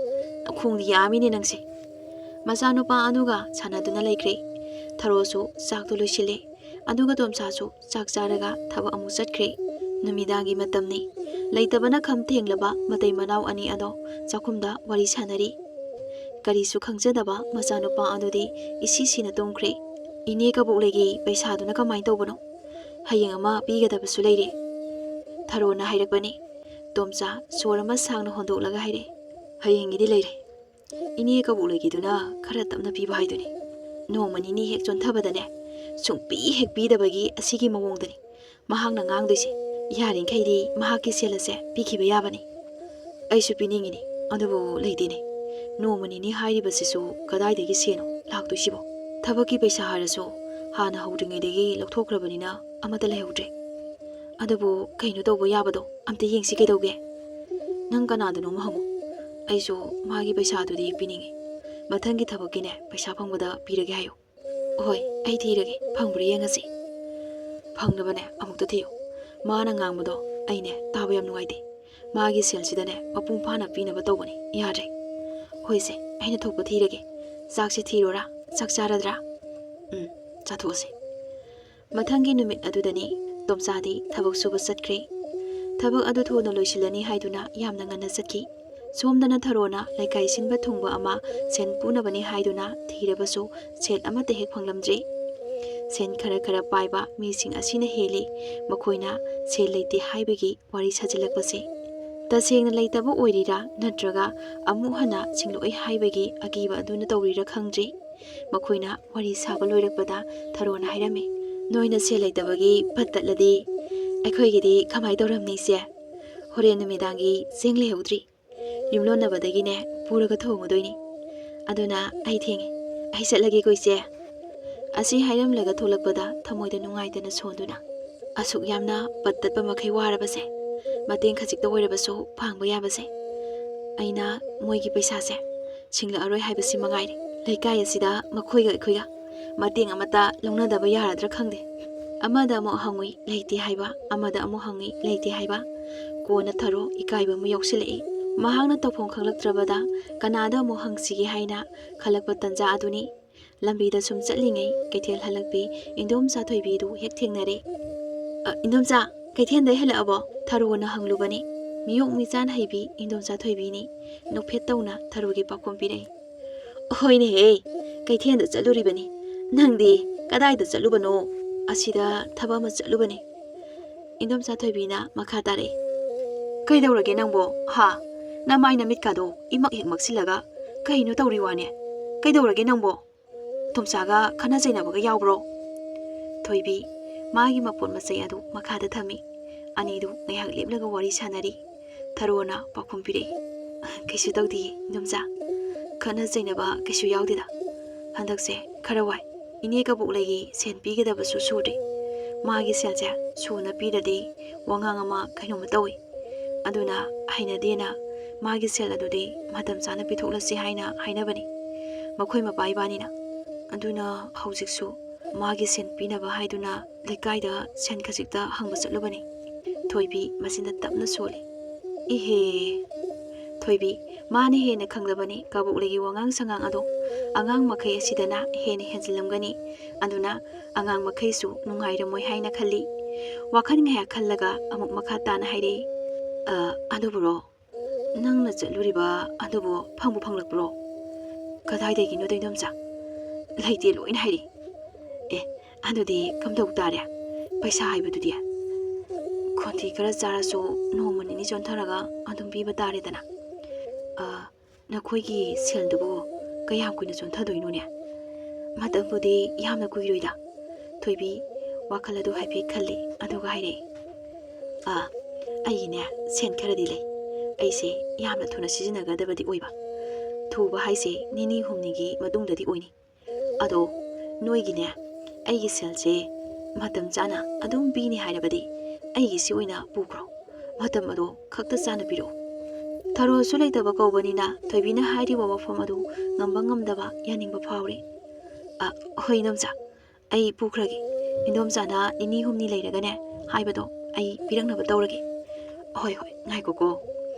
ꯅꯈꯣꯡꯗꯤ ꯌꯥꯝꯃꯤꯅꯦ ꯅꯪꯁꯦ꯫" ꯃꯆꯥꯅꯨꯄꯥ ꯑꯗꯨꯒ ꯁꯥꯟꯅꯗꯨꯅ ꯂꯩꯈ꯭ꯔꯦ꯫ ꯊꯔꯣꯁꯨ ꯆꯥꯛꯇꯨ ꯂꯣꯏꯁꯤꯜꯂꯦ꯫ ꯑꯗꯨꯒ ꯇꯣꯝꯆꯥꯁꯨ ꯆꯥꯛ ꯆꯥꯔꯒ ꯊꯕꯛ ꯑꯃꯨꯛ ꯆꯠꯈ꯭ꯔꯦ꯫ ꯅꯨꯃꯤꯗꯥꯡꯒꯤ ꯃꯇꯝꯅꯤ꯫ ꯂꯩꯇꯕꯅ ꯈꯝ ꯊꯦꯡꯂꯕ ꯃꯇꯩ ꯃꯅꯥꯎ ꯑꯅꯤ ꯑꯗꯣ ꯆꯥꯛꯈꯨꯝꯗ ꯋꯥꯔꯤ ꯁꯥꯟꯅꯔꯤ꯫ ꯀꯔꯤꯁꯨ ꯈꯪꯖꯗꯕ ꯃꯆꯥꯅꯨꯄꯥ ꯑꯗꯨꯗꯤ ꯏꯁꯤ ꯁꯤꯅ ꯇꯨꯝꯈ꯭ꯔꯦ꯫ "ꯏꯅꯦ ꯀꯕꯣꯛꯂꯩꯒꯤ ꯄꯩꯁꯥꯗꯨꯅ ꯀꯃꯥꯏꯅ ꯇꯧꯕꯅꯣ? ꯍꯌꯦꯡ ꯑꯃ ꯄꯤꯒꯗꯕꯁꯨ ꯂꯩꯔꯦ꯫" ꯊꯔꯣꯅ ꯍꯥꯏꯔꯛꯄꯅꯤ꯫ ꯇꯣꯝꯆꯥ ꯁꯣꯔ ꯑꯃ ꯁꯥꯡꯅ ꯍꯣꯟꯗꯣꯛꯂꯒ ꯍꯥꯏꯔꯛꯑꯦ, "ꯍꯌꯦꯡꯒꯤꯗꯤ ꯂꯩꯔꯦ꯫ ꯏꯅꯦ ꯀꯕꯣꯛꯂꯩꯒꯤꯗꯨꯅ ꯈꯔ ꯇꯞꯅ ꯄꯤꯕ ꯍꯥꯏꯗꯨꯅꯤ꯫ ꯅꯣꯡꯃ ꯅꯤꯅꯤ ꯍꯦꯛ ꯆꯣꯟꯊꯕꯗꯅꯦ, ꯁꯨꯡꯄꯤ ꯍꯦꯛ ꯄꯤꯗꯕꯒꯤ ꯑꯁꯤꯒꯤ ꯃꯑꯣꯡꯗꯅꯤ ꯃꯍꯥꯛꯅ ꯉꯥꯡꯗꯣꯏꯁꯦ꯫ ꯌꯥꯔꯤꯈꯩꯗꯤ ꯃꯍꯥꯛꯀꯤ ꯁꯦꯜ ꯑꯁꯦ ꯄꯤꯈꯤꯕ ꯌꯥꯕꯅꯤ꯫ ꯑꯩꯁꯨ ꯄꯤꯅꯤꯡꯉꯤꯅꯤ, ꯑꯗꯨꯕꯨ ꯂꯩꯇꯦꯅꯦ꯫ ꯅꯣꯡꯃ ꯅꯤꯅꯤ ꯍꯥꯏꯔꯤꯕꯁꯤꯁꯨ ꯀꯗꯥꯏꯗꯒꯤ ꯁꯦꯜꯅꯣ ꯂꯥꯛꯇꯣꯏꯁꯤꯕꯣ? ꯊꯕꯛꯀꯤ ꯄꯩꯁꯥ ꯍꯥꯏꯔꯁꯨ ꯍꯥꯟꯅ ꯍꯧꯗ꯭ꯔꯤꯉꯩꯗꯒꯤ ꯂꯧꯊꯣꯛꯈ꯭ꯔꯕꯅꯤꯅ ꯑꯃꯠꯇ ꯂꯩꯍꯧꯗ꯭ꯔꯦ꯫ ꯑꯗꯨꯕꯨ ꯀꯩꯅꯣ ꯇꯧꯕ ꯌꯥꯕꯗꯣ ꯑꯝꯇ ꯌꯦꯡꯁꯤ ꯀꯩꯗꯧꯒꯦ? ꯅꯪ ꯀꯅꯥꯗꯅꯣ ꯑꯃ ꯍꯪꯉꯨ꯫ ꯑꯩꯁꯨ ꯃꯥꯒꯤ ꯄꯩꯁꯥꯗꯨꯗꯤ ꯄꯤꯅꯤꯡꯉꯤ꯫ ꯃꯊꯪꯒꯤ ꯊꯕꯛꯀꯤꯅꯦ ꯄꯩꯁꯥ ꯐꯪꯕꯗ ꯄꯤꯔꯒꯦ ꯍꯥꯏꯌꯨ꯫" "ꯍꯣꯏ, ꯑꯩ ꯊꯤꯔꯒꯦ, ꯐꯪꯕ꯭ꯔꯥ ꯌꯦꯡꯉꯁꯤ꯫" "ꯐꯪꯅꯕꯅꯦ ꯑꯃꯨꯛꯇ ꯊꯤꯌꯨ꯫ ꯃꯥꯅ ꯉꯥꯡꯕꯗꯣ ꯑꯩꯅꯦ ꯇꯥꯕ ꯌꯥꯝ ꯅꯨꯡꯉꯥꯏꯇꯦ꯫ ꯃꯥꯒꯤ ꯁꯦꯜꯁꯤꯗꯅꯦ ꯃꯄꯨꯡ ꯐꯥꯅ ꯄꯤꯅꯕ ꯇꯧꯕꯅꯤ꯫ ꯌꯥꯗ꯭ꯔꯦ꯫ ꯍꯣꯏꯁꯦ, ꯑꯩꯅ ꯊꯣꯛꯄ ꯊꯤꯔꯒꯦ꯫ ꯆꯥꯛꯁꯦ ꯊꯤꯔꯣꯔꯥ? ꯆꯥꯛ ꯆꯥꯔꯗ꯭ꯔꯥ? ꯎꯝ, ꯆꯥꯊꯣꯛꯑꯁꯦ꯫ ꯃꯊꯪꯒꯤ ꯅꯨꯃꯤꯠ ꯑꯗꯨꯗꯅꯤ ꯇꯣꯝꯆꯥꯗꯤ ꯊꯕꯛ ꯁꯨꯕ ꯆꯠꯈ꯭ꯔꯦ꯫ ꯊꯕꯛ ꯑꯗꯨ ꯊꯨꯅ ꯂꯣꯏꯁꯤꯜꯂꯅꯤ ꯍꯥꯏꯗꯨꯅ ꯌꯥꯝꯅ ꯉꯟꯅ ꯆꯠꯈꯤ꯫ ꯁꯣꯝꯗꯅ ꯊꯔꯣꯅ ꯂꯩꯀꯥꯏ ꯁꯤꯟꯕ ꯊꯨꯡꯕ ꯑꯃ ꯁꯦꯟ ꯄꯨꯅꯕꯅꯤ ꯍꯥꯏꯗꯨꯅ ꯊꯤꯔꯕꯁꯨ ꯁꯦꯜ ꯑꯃꯠꯇ ꯍꯦꯛ ꯐꯪꯂꯝꯗ꯭ꯔꯦ꯫ ꯁꯦꯟ ꯈꯔ ꯈꯔ ꯄꯥꯏꯕ ꯃꯤꯁꯤꯡ ꯑꯁꯤꯅ ꯍꯦꯜꯂꯤ ꯃꯈꯣꯏꯅ ꯁꯦꯜ ꯂꯩꯇꯦ ꯍꯥꯏꯕꯒꯤ ꯋꯥꯔꯤ ꯁꯥꯖꯤꯜꯂꯛꯄꯁꯦ꯫ ꯇꯁꯦꯡꯅ ꯂꯩꯇꯕ ꯑꯣꯏꯔꯤꯔꯥ ꯅꯠꯇ꯭ꯔꯒ ꯑꯃꯨꯛ ꯍꯟꯅ ꯁꯤꯡꯂꯛꯑꯣꯏ ꯍꯥꯏꯕꯒꯤ ꯑꯀꯤꯕ ꯑꯗꯨꯅ ꯇꯧꯔꯤꯔꯥ ꯈꯪꯗ꯭ꯔꯦ꯫ ꯃꯈꯣꯏꯅ ꯋꯥꯔꯤ ꯁꯥꯕ ꯂꯣꯏꯔꯛꯄꯗ ꯊꯔꯣꯅ ꯍꯥꯏꯔꯝꯃꯤ, "ꯅꯣꯏꯅ ꯁꯦꯜ ꯂꯩꯇꯕꯒꯤ ꯄꯠ ꯇꯠꯂꯗꯤ ꯑꯩꯈꯣꯏꯒꯤꯗꯤ ꯀꯃꯥꯏ ꯇꯧꯔꯝꯅꯤ ꯏꯆꯦ? ꯍꯣꯔꯦꯟ ꯅꯨꯃꯤꯗꯥꯡꯒꯤ ꯆꯦꯡ ꯂꯩꯍꯧꯗ꯭ꯔꯤ꯫ ꯌꯨꯝꯂꯣꯟꯅꯕꯗꯒꯤꯅꯦ ꯄꯨꯔꯒ ꯊꯣꯡꯉꯨꯗꯣꯏꯅꯤ꯫ ꯑꯗꯨꯅ ꯑꯩ ꯊꯦꯡꯉꯦ꯫ ꯑꯩ ꯆꯠꯂꯒꯦꯀꯣ ꯏꯆꯦ꯫" ꯑꯁꯤ ꯍꯥꯏꯔꯝꯂꯒ ꯊꯣꯛꯂꯛꯄꯗ ꯊꯃꯣꯏꯗ ꯅꯨꯡꯉꯥꯏꯇꯅ ꯁꯣꯟꯗꯨꯅ, "ꯑꯁꯨꯛ ꯌꯥꯝꯅ ꯄꯠ ꯇꯠꯄ ꯃꯈꯩ ꯋꯥꯔꯕꯁꯦ, ꯃꯇꯦꯡ ꯈꯖꯤꯛꯇ ꯑꯣꯏꯔꯕꯁꯨ ꯄꯥꯡꯕ ꯌꯥꯕꯁꯦ, ꯑꯩꯅ ꯃꯣꯏꯒꯤ ꯄꯩꯁꯥꯁꯦ ꯁꯤꯡꯂꯛꯑꯔꯣꯏ ꯍꯥꯏꯕꯁꯤ ꯃꯉꯥꯏꯔꯦ꯫ ꯂꯩꯀꯥꯏ ꯑꯁꯤꯗ ꯃꯈꯣꯏꯒ ꯑꯩꯈꯣꯏꯒ ꯃꯇꯦꯡ ꯑꯃꯠꯇ ꯂꯧꯅꯗꯕ ꯌꯥꯔꯗ꯭ꯔꯥ ꯈꯪꯗꯦ꯫ ꯑꯃꯗ ꯑꯃꯨꯛ ꯍꯪꯉꯨꯏ, ꯂꯩꯇꯦ ꯍꯥꯏꯕ, ꯑꯃꯗ ꯑꯃꯨꯛ ꯍꯪꯉꯨꯏ, ꯂꯩꯇꯦ ꯍꯥꯏꯕ꯫ ꯀꯣꯟꯅ ꯊꯔꯣ ꯏꯀꯥꯏꯕ ꯑꯃ ꯌꯥꯎꯁꯤꯜꯂꯛꯏ꯫ ꯃꯍꯥꯛꯅ ꯇꯧꯐꯝ ꯈꯪꯂꯛꯇ꯭ꯔꯕꯗ ꯀꯅꯥꯗ ꯑꯃꯨꯛ ꯍꯪꯁꯤꯒꯦ ꯍꯥꯏꯅ ꯈꯜꯂꯛꯄ ꯇꯟꯖꯥ ꯑꯗꯨꯅꯤ꯫ ꯂꯝꯕꯤꯗ ꯁꯨꯝ ꯆꯠꯂꯤꯉꯩ ꯀꯩꯊꯦꯜ ꯍꯜꯂꯛꯄꯤ ꯏꯟꯗꯣꯝꯆꯥ ꯊꯣꯏꯕꯤꯗꯨ ꯍꯦꯛ ꯊꯦꯡꯅꯔꯦ꯫ "ꯑ, ꯏꯟꯗꯣꯝꯆꯥ, ꯀꯩꯊꯦꯜꯗꯩ ꯍꯜꯂꯛꯑꯕꯣ?" ꯊꯔꯣꯅ ꯍꯪꯂꯨꯕꯅꯤ꯫ ꯃꯤꯑꯣꯛ ꯃꯤꯆꯥꯟ ꯍꯩꯕꯤ ꯏꯟꯗꯣꯝꯆꯥ ꯊꯣꯏꯕꯤꯅꯤ꯫ ꯅꯣꯛꯐꯦꯠ ꯇꯧꯅ ꯊꯔꯣꯒꯤ ꯄꯥꯎꯈꯨꯝ ꯄꯤꯔꯛꯏ꯫ "ꯍꯣꯏꯅꯦꯍꯦ, ꯀꯩꯊꯦꯜꯗ ꯆꯠꯂꯨꯔꯤꯕꯅꯤ꯫ ꯅꯪꯗꯤ ꯀꯗꯥꯏꯗ ꯆꯠꯂꯨꯕꯅꯣ?" "ꯑꯁꯤꯗ ꯊꯕꯛ ꯑꯃ ꯆꯠꯂꯨꯕꯅꯤ꯫" ꯏꯟꯗꯣꯝꯆꯥ ꯊꯣꯏꯕꯤꯅ ꯃꯈꯥ ꯇꯥꯔꯛꯏ꯫ "ꯀꯩꯗꯧꯔꯒꯦ ꯅꯪꯕꯣ? ꯍꯥ? ꯅꯃꯥꯏ ꯅꯃꯤꯠꯀꯥꯗꯣ ꯏꯃꯛ ꯍꯦꯛ ꯃꯛꯁꯤꯜꯂꯒ ꯀꯩꯅꯣ ꯇꯧꯔꯤ ꯋꯥꯅꯦ? ꯀꯩꯗꯧꯔꯒꯦ ꯅꯪꯕꯣ? ꯇꯣꯝꯆꯥꯒ ꯈꯠꯅ ꯆꯩꯅꯕꯒ ꯌꯥꯎꯕ꯭ꯔꯣ?" ꯊꯣꯏꯕꯤ ꯃꯥꯒꯤ ꯃꯄꯣꯠ ꯃꯆꯩ ꯑꯗꯨ ꯃꯈꯥꯗ ꯊꯝꯃꯤ꯫ ꯑꯅꯤꯗꯨ ꯉꯥꯏꯍꯥꯛ ꯂꯦꯞꯂꯒ ꯋꯥꯔꯤ ꯁꯥꯟꯅꯔꯤ꯫ ꯊꯔꯣꯅ ꯄꯥꯎꯈꯨꯝ ꯄꯤꯔꯛꯏ꯫ "ꯀꯩꯁꯨ ꯇꯧꯗꯤꯌꯦ, ꯏꯟꯗꯣꯝꯆꯥ꯫ ꯈꯠꯅ ꯆꯩꯅꯕ ꯀꯩꯁꯨ ꯌꯥꯎꯗꯦꯗ꯫ ꯍꯟꯗꯛꯁꯦ ꯈꯔ ꯋꯥꯏ꯫ ꯏꯅꯦ ꯀꯕꯣꯛꯂꯩꯒꯤ ꯁꯦꯟ ꯄꯤꯒꯗꯕꯁꯨ ꯁꯨꯗ꯭ꯔꯤ꯫ ꯃꯥꯒꯤ ꯁꯦꯜꯁꯦ ꯁꯨꯅ ꯄꯤꯔꯗꯤ ꯋꯥꯉꯥꯡ ꯑꯃ ꯀꯩꯅꯣꯝꯃ ꯇꯧꯏ꯫ ꯑꯗꯨꯅ ꯍꯩꯅꯗꯦꯅ ꯃꯥꯒꯤ ꯁꯦꯜ ꯑꯗꯨꯗꯤ ꯃꯇꯝ ꯆꯥꯅ ꯄꯤꯊꯣꯛꯂꯁꯤ ꯍꯥꯏꯅ ꯍꯥꯏꯅꯕꯅꯤ꯫ ꯃꯈꯣꯏ ꯃꯄꯥ ꯏꯕꯥꯅꯤꯅ꯫ ꯑꯗꯨꯅ ꯍꯧꯖꯤꯛꯁꯨ ꯃꯥꯒꯤ ꯁꯦꯟ ꯄꯤꯅꯕ ꯍꯥꯏꯗꯨꯅ ꯂꯩꯀꯥꯏꯗ ꯁꯦꯟ ꯈꯖꯤꯛꯇ ꯍꯪꯕ ꯆꯠꯂꯨꯕꯅꯤ꯫" ꯊꯣꯏꯕꯤ ꯃꯆꯤꯟꯗ ꯇꯞꯅ ꯁꯣꯜꯂꯤ꯫ ꯏꯍꯦ, ꯊꯣꯏꯕꯤ, ꯃꯥꯅ ꯍꯦꯟꯅ ꯈꯪꯂꯕꯅꯤ ꯀꯕꯣꯛꯂꯩꯒꯤ ꯋꯥꯉꯥꯡ ꯁꯉꯥꯡ ꯑꯗꯣ꯫ ꯑꯉꯥꯡ ꯃꯈꯩ ꯑꯁꯤꯗꯅ ꯍꯦꯟꯅ ꯍꯦꯟꯖꯤꯜꯂꯝꯒꯅꯤ꯫ ꯑꯗꯨꯅ ꯑꯉꯥꯡ ꯃꯈꯩꯁꯨ ꯅꯨꯡꯉꯥꯏꯔꯝꯃꯣꯏ ꯍꯥꯏꯅ ꯈꯜꯂꯤ꯫ ꯋꯥꯈꯜ ꯉꯥꯏꯍꯥꯛ ꯈꯜꯂꯒ ꯑꯃꯨꯛ ꯃꯈꯥ ꯇꯥꯅ ꯍꯥꯏꯔꯛꯏ, "ꯑ, ꯑꯗꯨꯕꯨꯔꯣ, ꯅꯪꯅ ꯆꯠꯂꯨꯔꯤꯕ ꯑꯗꯨꯕꯨ ꯐꯪꯕꯨ ꯐꯪꯂꯛꯄ꯭ꯔꯣ? ꯀꯗꯥꯏꯗꯒꯤꯅꯣꯗ, ꯏꯟꯗꯣꯝꯆꯥ? ꯂꯩꯇꯦ, ꯂꯣꯏꯅ ꯍꯥꯏꯔꯤ꯫ ꯑꯦ, ꯑꯗꯨꯗꯤ ꯀꯝꯗꯧ ꯇꯥꯔꯦ? ꯄꯩꯁꯥ ꯍꯥꯏꯕꯗꯨꯗꯤ? ꯈꯣꯟꯊꯤ ꯈꯔ ꯆꯥꯔꯁꯨ ꯅꯣꯡꯃ ꯅꯤꯅꯤ ꯆꯣꯟꯊꯔꯒ ꯑꯗꯨꯝ ꯄꯤꯕ ꯇꯥꯔꯦꯗꯅ꯫ ꯑ, ꯅꯈꯣꯏꯒꯤ ꯁꯦꯜꯗꯨꯕꯨ ꯀꯌꯥꯝ ꯀꯨꯏꯅ ꯆꯣꯟꯊꯗꯣꯏꯅꯣꯅꯦ? ꯃꯇꯝꯕꯨꯗꯤ ꯌꯥꯝꯅ ꯀꯨꯏꯔꯣꯏꯗ꯫" ꯊꯣꯏꯕꯤ ꯋꯥꯈꯜ ꯑꯗꯨ ꯍꯥꯏꯐꯦꯠ ꯈꯜꯂꯤ, ꯑꯗꯨꯒ ꯍꯥꯏꯔꯛꯏ, "ꯑꯥ, ꯑꯩꯒꯤꯅꯦ, ꯁꯦꯟ ꯈꯔꯗꯤ ꯂꯩ꯫ ꯑꯩꯁꯦ ꯌꯥꯝꯅ ꯊꯨꯅ ꯁꯤꯖꯤꯟꯅꯒꯗꯕꯗꯤ ꯑꯣꯏꯕ꯫ ꯊꯨꯕ ꯍꯥꯏꯁꯦ ꯅꯤꯅꯤ ꯍꯨꯝꯅꯤꯒꯤ ꯃꯇꯨꯡꯗꯗꯤ ꯑꯣꯏꯅꯤ꯫ ꯑꯗꯣ ꯅꯣꯏꯒꯤꯅꯦ, ꯑꯩꯒꯤ ꯁꯦꯜꯁꯦ ꯃꯇꯝ ꯆꯥꯅ ꯑꯗꯨꯝ ꯄꯤꯅꯤ ꯍꯥꯏꯔꯕꯗꯤ ꯑꯩꯒꯤꯁꯤ ꯑꯣꯏꯅ ꯄꯨꯈ꯭ꯔꯣ꯫ ꯃꯇꯝ ꯑꯗꯣ ꯈꯛꯇ ꯆꯥꯅ ꯄꯤꯔꯛꯎ꯫" ꯊꯔꯣꯁꯨ ꯂꯩꯇꯕ ꯀꯧꯕꯅꯤꯅ ꯊꯣꯏꯕꯤꯅ ꯍꯥꯏꯔꯤꯕ ꯋꯥꯐꯝ ꯑꯗꯨ ꯉꯝꯕ ꯉꯝꯗꯕ ꯌꯥꯅꯤꯡꯕ ꯐꯥꯎꯔꯤ꯫ "ꯑ, ꯍꯣꯏ ꯏꯟꯗꯣꯝꯆꯥ, ꯑꯩ ꯄꯨꯈ꯭ꯔꯒꯦ꯫ ꯏꯟꯗꯣꯝꯆꯥꯅ ꯅꯤꯅꯤ ꯍꯨꯝꯅꯤ ꯂꯩꯔꯒꯅꯦ ꯍꯥꯏꯕꯗꯣ ꯑꯩ ꯄꯤꯔꯛꯅꯕ ꯇꯧꯔꯒꯦ꯫" "ꯍꯣꯏ, ꯍꯣꯏ, ꯉꯥꯏꯈꯣꯀꯣ꯫"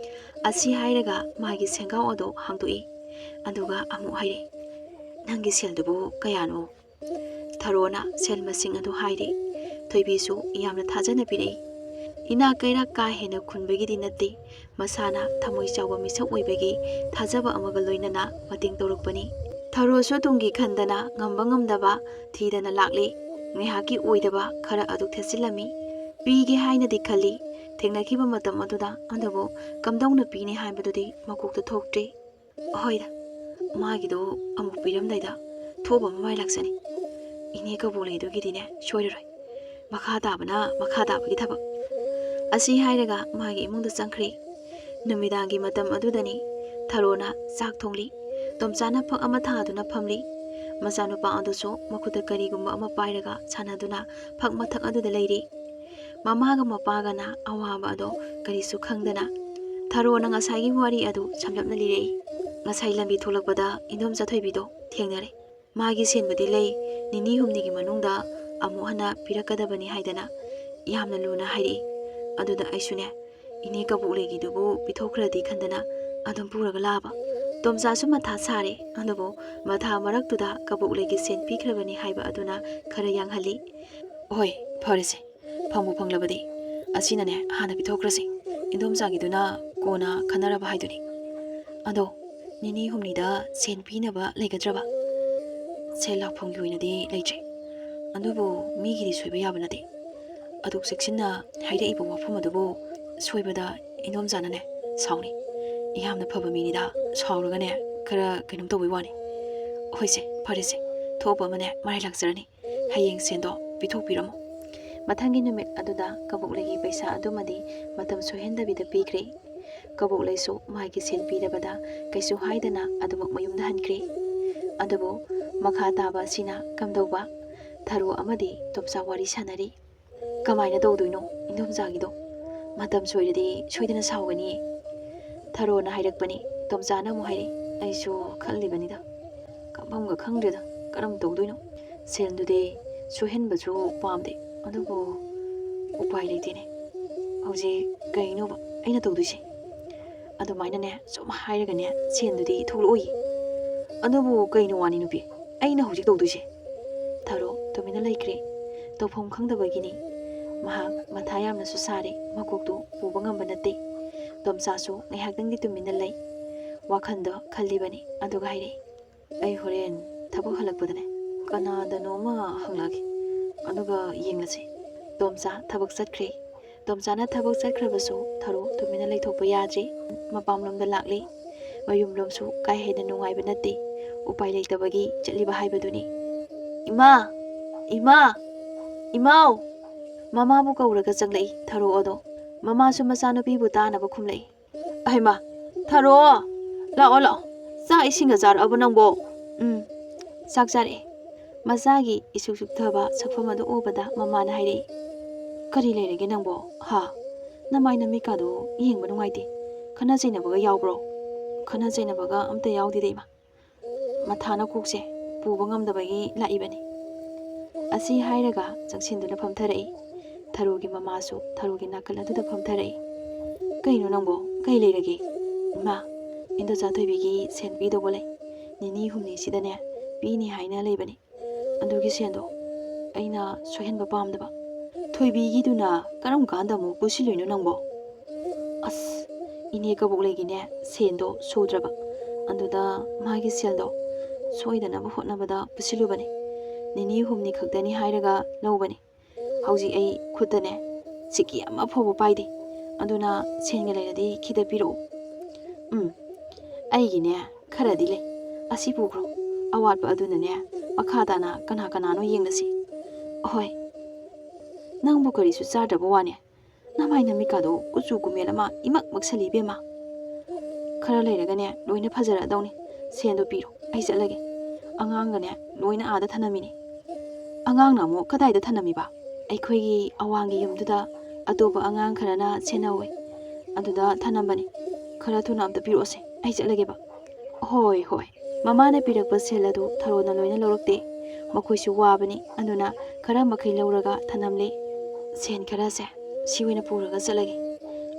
ꯑꯁꯤ ꯍꯥꯏꯔꯒ ꯃꯥꯒꯤ ꯁꯦꯟꯒꯥꯎ ꯑꯗꯨ ꯍꯥꯡꯗꯣꯛꯏ꯫ ꯑꯗꯨꯒ ꯑꯃꯨꯛ ꯍꯥꯏꯔꯛꯏ, "ꯅꯪꯒꯤ ꯁꯦꯜꯗꯨꯕꯨ ꯀꯌꯥꯅꯣ?" ꯊꯔꯣꯅ ꯁꯦꯜ ꯃꯁꯤꯡ ꯑꯗꯨ ꯍꯥꯏꯔꯦ꯫ ꯊꯣꯏꯕꯤꯁꯨ ꯌꯥꯝꯅ ꯊꯥꯖꯅ ꯄꯤꯔꯛꯏ꯫ ꯏꯅꯥꯛ ꯀꯩꯔꯥꯛ ꯀꯥ ꯍꯦꯟꯅ ꯈꯨꯟꯕꯒꯤꯗꯤ ꯅꯠꯇꯦ꯫ ꯃꯁꯥꯅ ꯊꯃꯣꯏ ꯆꯥꯎꯕ ꯃꯤꯁꯛ ꯑꯣꯏꯕꯒꯤ ꯊꯥꯖꯕ ꯑꯃꯒ ꯂꯣꯏꯅꯅ ꯃꯇꯦꯡ ꯇꯧꯔꯛꯄꯅꯤ꯫ ꯊꯔꯣꯁꯨ ꯇꯨꯡꯒꯤ ꯈꯟꯗꯅ ꯉꯝꯕ ꯉꯝꯗꯕ ꯊꯤꯗꯅ ꯂꯥꯛꯂꯤ꯫ ꯉꯥꯏꯍꯥꯛꯀꯤ ꯑꯣꯏꯗꯕ ꯈꯔ ꯑꯗꯨ ꯊꯦꯠꯆꯤꯜꯂꯝꯃꯤ꯫ ꯄꯤꯒꯦ ꯍꯥꯏꯅꯗꯤ ꯈꯜꯂꯤ ꯊꯦꯡꯅꯈꯤꯕ ꯃꯇꯝ ꯑꯗꯨꯗ, ꯑꯗꯨꯕꯨ ꯀꯝꯗꯧꯅ ꯄꯤꯅꯤ ꯍꯥꯏꯕꯗꯨꯗꯤ ꯃꯀꯣꯛꯇ ꯊꯣꯛꯇ꯭ꯔꯤ꯫ ꯍꯣꯏꯗ, ꯃꯥꯒꯤꯗꯣ ꯑꯃꯨꯛ ꯄꯤꯔꯝꯗꯥꯏꯗ ꯊꯣꯛꯑꯕ ꯃꯃꯥꯏ ꯂꯥꯛꯆꯅꯤ꯫ ꯏꯅꯦ ꯀꯕꯣꯛꯂꯩꯗꯨꯒꯤꯗꯤꯅꯦ ꯁꯣꯏꯔꯔꯣꯏ꯫ ꯃꯈꯥ ꯇꯥꯕꯅ ꯃꯈꯥ ꯇꯥꯕꯒꯤ ꯊꯕꯛ꯫ ꯑꯁꯤ ꯍꯥꯏꯔꯒ ꯃꯥꯒꯤ ꯏꯃꯨꯡꯗ ꯆꯪꯈ꯭ꯔꯦ꯫ ꯅꯨꯃꯤꯗꯥꯡꯒꯤ ꯃꯇꯝ ꯑꯗꯨꯗꯅꯤ ꯊꯔꯣꯅ ꯆꯥꯛ ꯊꯣꯡꯂꯤ꯫ ꯇꯣꯝꯆꯥꯅ ꯐꯛ ꯑꯃ ꯊꯥꯗꯨꯅ ꯐꯝꯂꯤ꯫ ꯃꯆꯥꯅꯨꯄꯥ ꯑꯗꯨꯁꯨ ꯃꯈꯨꯠꯇ ꯀꯔꯤꯒꯨꯝꯕ ꯑꯃ ꯄꯥꯏꯔꯒ ꯁꯥꯟꯅꯗꯨꯅ ꯐꯛ ꯃꯊꯛ ꯑꯗꯨꯗ ꯂꯩꯔꯤ꯫ ꯃꯃꯥꯒ ꯃꯄꯥꯒꯅ ꯑꯋꯥꯕ ꯑꯗꯣ ꯀꯔꯤꯁꯨ ꯈꯪꯗꯅ ꯊꯔꯣꯅ ꯉꯁꯥꯏꯒꯤ ꯋꯥꯔꯤ ꯑꯗꯨ ꯁꯝꯂꯞꯅ ꯂꯤꯔꯛꯏ꯫ ꯉꯁꯥꯏ ꯂꯝꯕꯤ ꯊꯣꯛꯂꯛꯄꯗ ꯏꯟꯗꯣꯝꯆꯥ ꯊꯣꯏꯕꯤꯗꯣ ꯊꯦꯡꯅꯔꯦ꯫ ꯃꯥꯒꯤ ꯁꯦꯟꯕꯨꯗꯤ ꯂꯩ, ꯅꯤꯅꯤ ꯍꯨꯝꯅꯤꯒꯤ ꯃꯅꯨꯡꯗ ꯑꯃꯨꯛ ꯍꯟꯅ ꯄꯤꯔꯛꯀꯗꯕꯅꯤ ꯍꯥꯏꯗꯅ ꯌꯥꯝꯅ ꯂꯨꯅ ꯍꯥꯏꯔꯛꯏ꯫ ꯑꯗꯨꯗ ꯑꯩꯁꯨꯅꯦ, ꯏꯅꯦ ꯀꯕꯣꯛꯂꯩꯒꯤꯗꯨꯕꯨ ꯄꯤꯊꯣꯛꯈ꯭ꯔꯗꯤ ꯈꯟꯗꯅ ꯑꯗꯨꯝ ꯄꯨꯔꯒ ꯂꯥꯛꯑꯕ꯫ ꯇꯣꯝꯆꯥꯁꯨ ꯃꯊꯥ ꯁꯥꯔꯦ, ꯑꯗꯨꯕꯨ ꯃꯊꯥ ꯃꯔꯛꯇꯨꯗ ꯀꯕꯣꯛꯂꯩꯒꯤ ꯁꯦꯟ ꯄꯤꯈ꯭ꯔꯕꯅꯤ ꯍꯥꯏꯕ ꯑꯗꯨꯅ ꯈꯔ ꯌꯥꯡꯍꯜꯂꯤ꯫ ꯍꯣꯏ, ꯐꯔꯦꯁꯦ, ꯐꯪꯕꯨ ꯐꯪꯂꯕꯗꯤ ꯑꯁꯤꯅꯅꯦ ꯍꯥꯟꯅ ꯄꯤꯊꯣꯛꯈ꯭ꯔꯁꯤ꯫ ꯏꯟꯗꯣꯝꯆꯥꯒꯤꯗꯨꯅ ꯀꯣꯟꯅ ꯈꯟꯅꯔꯕ ꯍꯥꯏꯗꯨꯅꯤ꯫ ꯑꯗꯣ ꯅꯤꯅꯤ ꯍꯨꯝꯅꯤꯗ ꯁꯦꯟ ꯄꯤꯅꯕ ꯂꯩꯒꯗ꯭ꯔꯕ? ꯁꯦꯜ ꯂꯥꯛꯐꯝꯒꯤ ꯑꯣꯏꯅꯗꯤ ꯂꯩꯇ꯭ꯔꯦ, ꯑꯗꯨꯕꯨ ꯃꯤꯒꯤꯗꯤ ꯁꯣꯏꯕ ꯌꯥꯕ ꯅꯠꯇꯦ꯫ ꯑꯗꯨꯛ ꯆꯦꯛꯁꯤꯟꯅ ꯍꯥꯏꯔꯛꯏꯕ ꯋꯥꯐꯝ ꯑꯗꯨꯕꯨ ꯁꯣꯏꯕꯗ ꯏꯟꯗꯣꯝꯆꯥꯅꯅꯦ ꯁꯥꯎꯅꯤ꯫ ꯌꯥꯝꯅ ꯐꯕ ꯃꯤꯅꯤꯗ, ꯁꯥꯎꯔꯒꯅꯦ ꯈꯔ ꯀꯩꯅꯣꯝ ꯇꯧꯕꯩ ꯋꯥꯅꯤ꯫ ꯍꯣꯏꯁꯦ, ꯐꯔꯦꯁꯦ, ꯊꯣꯛꯄ ꯑꯃꯅꯦ ꯃꯔꯥꯏ ꯂꯥꯛꯆꯔꯅꯤ꯫ ꯍꯌꯦꯡ ꯁꯦꯟꯗꯣ ꯄꯤꯊꯣꯛꯄꯤꯔꯝꯃꯣ꯫ ꯃꯊꯪꯒꯤ ꯅꯨꯃꯤꯠ ꯑꯗꯨꯗ ꯀꯕꯣꯛꯂꯩꯒꯤ ꯄꯩꯁꯥ ꯑꯗꯨꯃꯗꯤ ꯃꯇꯝ ꯁꯣꯏꯍꯟꯗꯕꯤꯗ ꯄꯤꯈ꯭ꯔꯦ꯫ ꯀꯕꯣꯛꯂꯩꯁꯨ ꯃꯥꯒꯤ ꯁꯦꯟ ꯄꯤꯔꯕꯗ ꯀꯩꯁꯨ ꯍꯥꯏꯗꯅ ꯑꯗꯨꯃꯛ ꯃꯌꯨꯝꯗ ꯍꯟꯈ꯭ꯔꯦ꯫ ꯑꯗꯨꯕꯨ ꯃꯈꯥ ꯇꯥꯕ ꯑꯁꯤꯅ ꯀꯝꯗꯧꯕ? ꯊꯔꯣ ꯑꯃꯗꯤ ꯇꯣꯝꯆꯥ ꯋꯥꯔꯤ ꯁꯥꯟꯅꯔꯤ꯫ ꯀꯃꯥꯏꯅ ꯇꯧꯗꯣꯏꯅꯣ ꯏꯟꯗꯣꯝꯆꯥꯒꯤꯗꯣ? ꯃꯇꯝ ꯁꯣꯏꯔꯗꯤ ꯁꯣꯏꯗꯅ ꯁꯥꯎꯒꯅꯤꯌꯦ꯫ ꯊꯔꯣꯅ ꯍꯥꯏꯔꯛꯄꯅꯤ꯫ ꯇꯣꯝꯆꯥꯅ ꯑꯃꯨꯛ ꯍꯥꯏꯔꯛꯏ, ꯑꯩꯁꯨ ꯈꯜꯂꯤꯕꯅꯤꯗ, ꯀꯝꯐꯝꯒ ꯈꯪꯗ꯭ꯔꯦꯗ, ꯀꯔꯝ ꯇꯧꯗꯣꯏꯅꯣ? ꯁꯦꯜꯗꯨꯗꯤ ꯁꯣꯏꯍꯟꯕꯁꯨ ꯄꯥꯝꯗꯦ, ꯑꯗꯨꯕꯨ ꯎꯄꯥꯏ ꯂꯩꯇꯦꯅꯦ꯫ ꯍꯧꯖꯤꯛ ꯀꯩꯅꯣꯕ ꯑꯩꯅ ꯇꯧꯗꯣꯏꯁꯦ? ꯑꯗꯨꯃꯥꯏꯅꯅꯦ ꯁꯨꯝ ꯍꯥꯏꯔꯒꯅꯦ ꯁꯦꯟꯗꯨꯗꯤ ꯊꯣꯛꯂꯛꯑꯣꯏ꯫ ꯑꯗꯨꯕꯨ ꯀꯩꯅꯣ ꯋꯥꯅꯤ ꯅꯨꯄꯤ, ꯑꯩꯅ ꯍꯧꯖꯤꯛ ꯇꯧꯗꯣꯏꯁꯦ? ꯊꯔꯣ ꯇꯨꯃꯤꯟꯅ ꯂꯩꯈ꯭ꯔꯦ꯫ ꯇꯧꯐꯝ ꯈꯪꯗꯕꯒꯤꯅꯤ꯫ ꯃꯍꯥꯛ ꯃꯊꯥ ꯌꯥꯝꯅꯁꯨ ꯁꯥꯔꯦ, ꯃꯀꯣꯛꯇꯨ ꯄꯨꯕ ꯉꯝꯕ ꯅꯠꯇꯦ꯫ ꯇꯣꯝꯆꯥꯁꯨ ꯉꯥꯏꯍꯥꯛꯇꯪꯗꯤ ꯇꯨꯃꯤꯟꯅ ꯂꯩ꯫ ꯋꯥꯈꯜꯗꯣ ꯈꯜꯂꯤꯕꯅꯤ, ꯑꯗꯨꯒ ꯍꯥꯏꯔꯛꯏ, ꯑꯩ ꯍꯣꯔꯦꯟ ꯊꯕꯛ ꯍꯜꯂꯛꯄꯗꯅꯦ ꯀꯅꯥꯗꯅꯣ ꯑꯃ ꯍꯪꯂꯛꯑꯒꯦ, ꯑꯗꯨꯒ ꯌꯦꯡꯂꯁꯤ꯫ ꯇꯣꯝꯆꯥ ꯊꯕꯛ ꯆꯠꯈ꯭ꯔꯦ꯫ ꯇꯣꯝꯆꯥꯅ ꯊꯕꯛ ꯆꯠꯈ꯭ꯔꯕꯁꯨ ꯊꯔꯣ ꯇꯨꯃꯤꯟꯅ ꯂꯩꯊꯣꯛꯄ ꯌꯥꯗ꯭ꯔꯤ꯫ ꯃꯄꯥꯝꯂꯣꯝꯗ ꯂꯥꯛꯂꯤ꯫ ꯃꯌꯨꯝꯂꯣꯝꯁꯨ ꯀꯥ ꯍꯦꯟꯅ ꯅꯨꯡꯉꯥꯏꯕ ꯅꯠꯇꯦ꯫ ꯎꯄꯥꯏ ꯂꯩꯇꯕꯒꯤ ꯆꯠꯂꯤꯕ ꯍꯥꯏꯕꯗꯨꯅꯤ꯫ "ꯏꯃꯥ! ꯏꯃꯥ! ꯏꯃꯥꯎ!" ꯃꯃꯥꯕꯨ ꯀꯧꯔꯒ ꯆꯪꯂꯛꯏ ꯊꯔꯣ ꯑꯗꯣ꯫ ꯃꯃꯥꯁꯨ ꯃꯆꯥꯅꯨꯄꯤꯕꯨ ꯇꯥꯅꯕ ꯈꯨꯝꯂꯛꯏ꯫ "ꯑꯍꯩꯃꯥ! ꯊꯔꯣ! ꯂꯥꯛꯑꯣ, ꯂꯥꯛꯑꯣ꯫ ꯆꯥꯛ ꯏꯁꯤꯡꯒ ꯆꯥꯔꯛꯑꯕ ꯅꯪꯕꯣ?" "ꯎꯝ, ꯆꯥꯛ ꯆꯥꯔꯛꯑꯦ꯫" ꯃꯆꯥꯒꯤ ꯏꯁꯨꯛ ꯁꯨꯛꯊꯕ ꯁꯛꯐꯝ ꯑꯗꯨ ꯎꯕꯗ ꯃꯃꯥꯅ ꯍꯥꯏꯔꯛꯏ, "ꯀꯔꯤ ꯂꯩꯔꯒꯦ ꯅꯪꯕꯣ? ꯍꯥ? ꯅꯃꯥꯏ ꯅꯃꯤꯠꯀꯥꯗꯣ ꯌꯦꯡꯕ ꯅꯨꯡꯉꯥꯏꯇꯦ꯫ ꯈꯠꯅ ꯆꯩꯅꯕꯒ ꯌꯥꯎꯕ꯭ꯔꯣ?" "ꯈꯠꯅ ꯆꯩꯅꯕꯒ ꯑꯝꯇ ꯌꯥꯎꯗꯦꯗ ꯏꯃꯥ꯫ ꯃꯊꯥꯅ ꯀꯣꯛꯁꯦ ꯄꯨꯕ ꯉꯝꯗꯕꯒꯤ ꯂꯥꯛꯏꯕꯅꯤ꯫" ꯑꯁꯤ ꯍꯥꯏꯔꯒ ꯆꯪꯁꯤꯟꯗꯨꯅ ꯐꯝꯊꯔꯛꯏ꯫ ꯊꯔꯣꯒꯤ ꯃꯃꯥꯁꯨ ꯊꯔꯣꯒꯤ ꯅꯥꯀꯜ ꯑꯗꯨꯗ ꯐꯝꯊꯔꯛꯏ꯫ "ꯀꯩꯅꯣ ꯅꯪꯕꯣ? ꯀꯩ ꯂꯩꯔꯒꯦ?" "ꯏꯃꯥ, ꯏꯟꯗꯣꯆꯥ ꯊꯣꯏꯕꯤꯒꯤ ꯁꯦꯟ ꯄꯤꯗꯧꯕ ꯂꯩ꯫ ꯅꯤꯅꯤ ꯍꯨꯝꯅꯤꯁꯤꯗꯅꯦ ꯄꯤꯅꯤ ꯍꯥꯏꯅ ꯂꯩꯕꯅꯤ꯫ ꯑꯗꯨꯒꯤ ꯁꯦꯟꯗꯣ ꯑꯩꯅ ꯁꯣꯏꯍꯟꯕ ꯄꯥꯝꯗꯕ꯫" "ꯊꯣꯏꯕꯤꯒꯤꯗꯨꯅ ꯀꯔꯝ ꯀꯥꯟꯗ ꯑꯃꯨꯛ ꯄꯨꯁꯤꯜꯂꯨꯏꯅꯣ ꯅꯪꯕꯣ?" "ꯑꯁ, ꯏꯅꯦ ꯀꯕꯣꯛꯂꯩꯒꯤꯅꯦ ꯁꯦꯟꯗꯣ ꯁꯨꯗ꯭ꯔꯕ, ꯑꯗꯨꯗ ꯃꯥꯒꯤ ꯁꯦꯜꯗꯣ ꯁꯣꯏꯗꯅꯕ ꯍꯣꯠꯅꯕꯗ ꯄꯨꯁꯤꯜꯂꯨꯕꯅꯤ꯫ ꯅꯤꯅꯤ ꯍꯨꯝꯅꯤ ꯈꯛꯇꯅꯤ ꯍꯥꯏꯔꯒ ꯂꯧꯕꯅꯤ꯫ ꯍꯧꯖꯤꯛ ꯑꯩ ꯈꯨꯠꯇꯅꯦ ꯁꯤꯀꯤ ꯑꯃ ꯐꯥꯎꯕ ꯄꯥꯏꯗꯦ꯫ ꯑꯗꯨꯅ ꯁꯦꯟꯒ ꯂꯩꯔꯗꯤ ꯈꯤꯇ ꯄꯤꯔꯛꯎ꯫" "ꯎꯝ, ꯑꯩꯒꯤꯅꯦ ꯈꯔꯗꯤ ꯂꯩ꯫ ꯑꯁꯤ ꯄꯨꯈ꯭ꯔꯣ꯫ ꯑꯋꯥꯠꯄ ꯑꯗꯨꯅꯅꯦ ꯃꯈꯥ ꯇꯥꯅ ꯀꯅꯥ ꯀꯅꯥꯅꯣ ꯌꯦꯡꯂꯁꯤ꯫" "ꯑꯍꯣꯏ꯫ ꯅꯪꯕꯨ ꯀꯔꯤꯁꯨ ꯆꯥꯗ꯭ꯔꯕ ꯋꯥꯅꯦ? ꯅꯃꯥꯏ ꯅꯃꯤꯠꯀꯥꯗꯣ ꯀꯨꯆꯨ ꯀꯨꯃꯦꯟ ꯑꯃ ꯏꯃꯛ ꯃꯛꯁꯜꯂꯤ ꯏꯕꯦꯝꯃ꯫ ꯈꯔ ꯂꯩꯔꯒꯅꯦ ꯂꯣꯏꯅ ꯐꯖꯔꯛꯑꯗꯧꯅꯤ꯫ ꯁꯦꯟꯗꯣ ꯄꯤꯔꯣ, ꯑꯩ ꯆꯠꯂꯒꯦ꯫ ꯑꯉꯥꯡꯒꯅꯦ ꯂꯣꯏꯅ ꯑꯥꯗ ꯊꯅꯝꯃꯤꯅꯦ꯫" "ꯑꯉꯥꯡꯅ ꯑꯃꯨꯛ ꯀꯗꯥꯏꯗ ꯊꯅꯝꯃꯤꯕ?" "ꯑꯩꯈꯣꯏꯒꯤ ꯑꯋꯥꯡꯒꯤ ꯌꯨꯝꯗꯨꯗ ꯑꯇꯣꯞꯄ ꯑꯉꯥꯡ ꯈꯔꯅ ꯁꯦꯟꯅꯍꯧꯋꯦ꯫ ꯑꯗꯨꯗ ꯊꯅꯝꯕꯅꯤ꯫ ꯈꯔ ꯊꯨꯅ ꯑꯝꯇ ꯄꯤꯔꯛꯑꯣꯁꯦ, ꯑꯩ ꯆꯠꯂꯒꯦꯕ꯫" "ꯍꯣꯏ, ꯍꯣꯏ꯫" ꯃꯃꯥꯅ ꯄꯤꯔꯛꯄ ꯁꯦꯜ ꯑꯗꯨ ꯊꯔꯣꯅ ꯂꯣꯏꯅ ꯂꯧꯔꯛꯇꯦ꯫ ꯃꯈꯣꯏꯁꯨ ꯋꯥꯕꯅꯤ, ꯑꯗꯨꯅ ꯈꯔ ꯃꯈꯩ ꯂꯧꯔꯒ ꯊꯅꯝꯂꯦ꯫ "ꯁꯦꯟ ꯈꯔꯁꯦ ꯁꯤ ꯑꯣꯏꯅ ꯄꯨꯔꯒ ꯆꯠꯂꯒꯦ꯫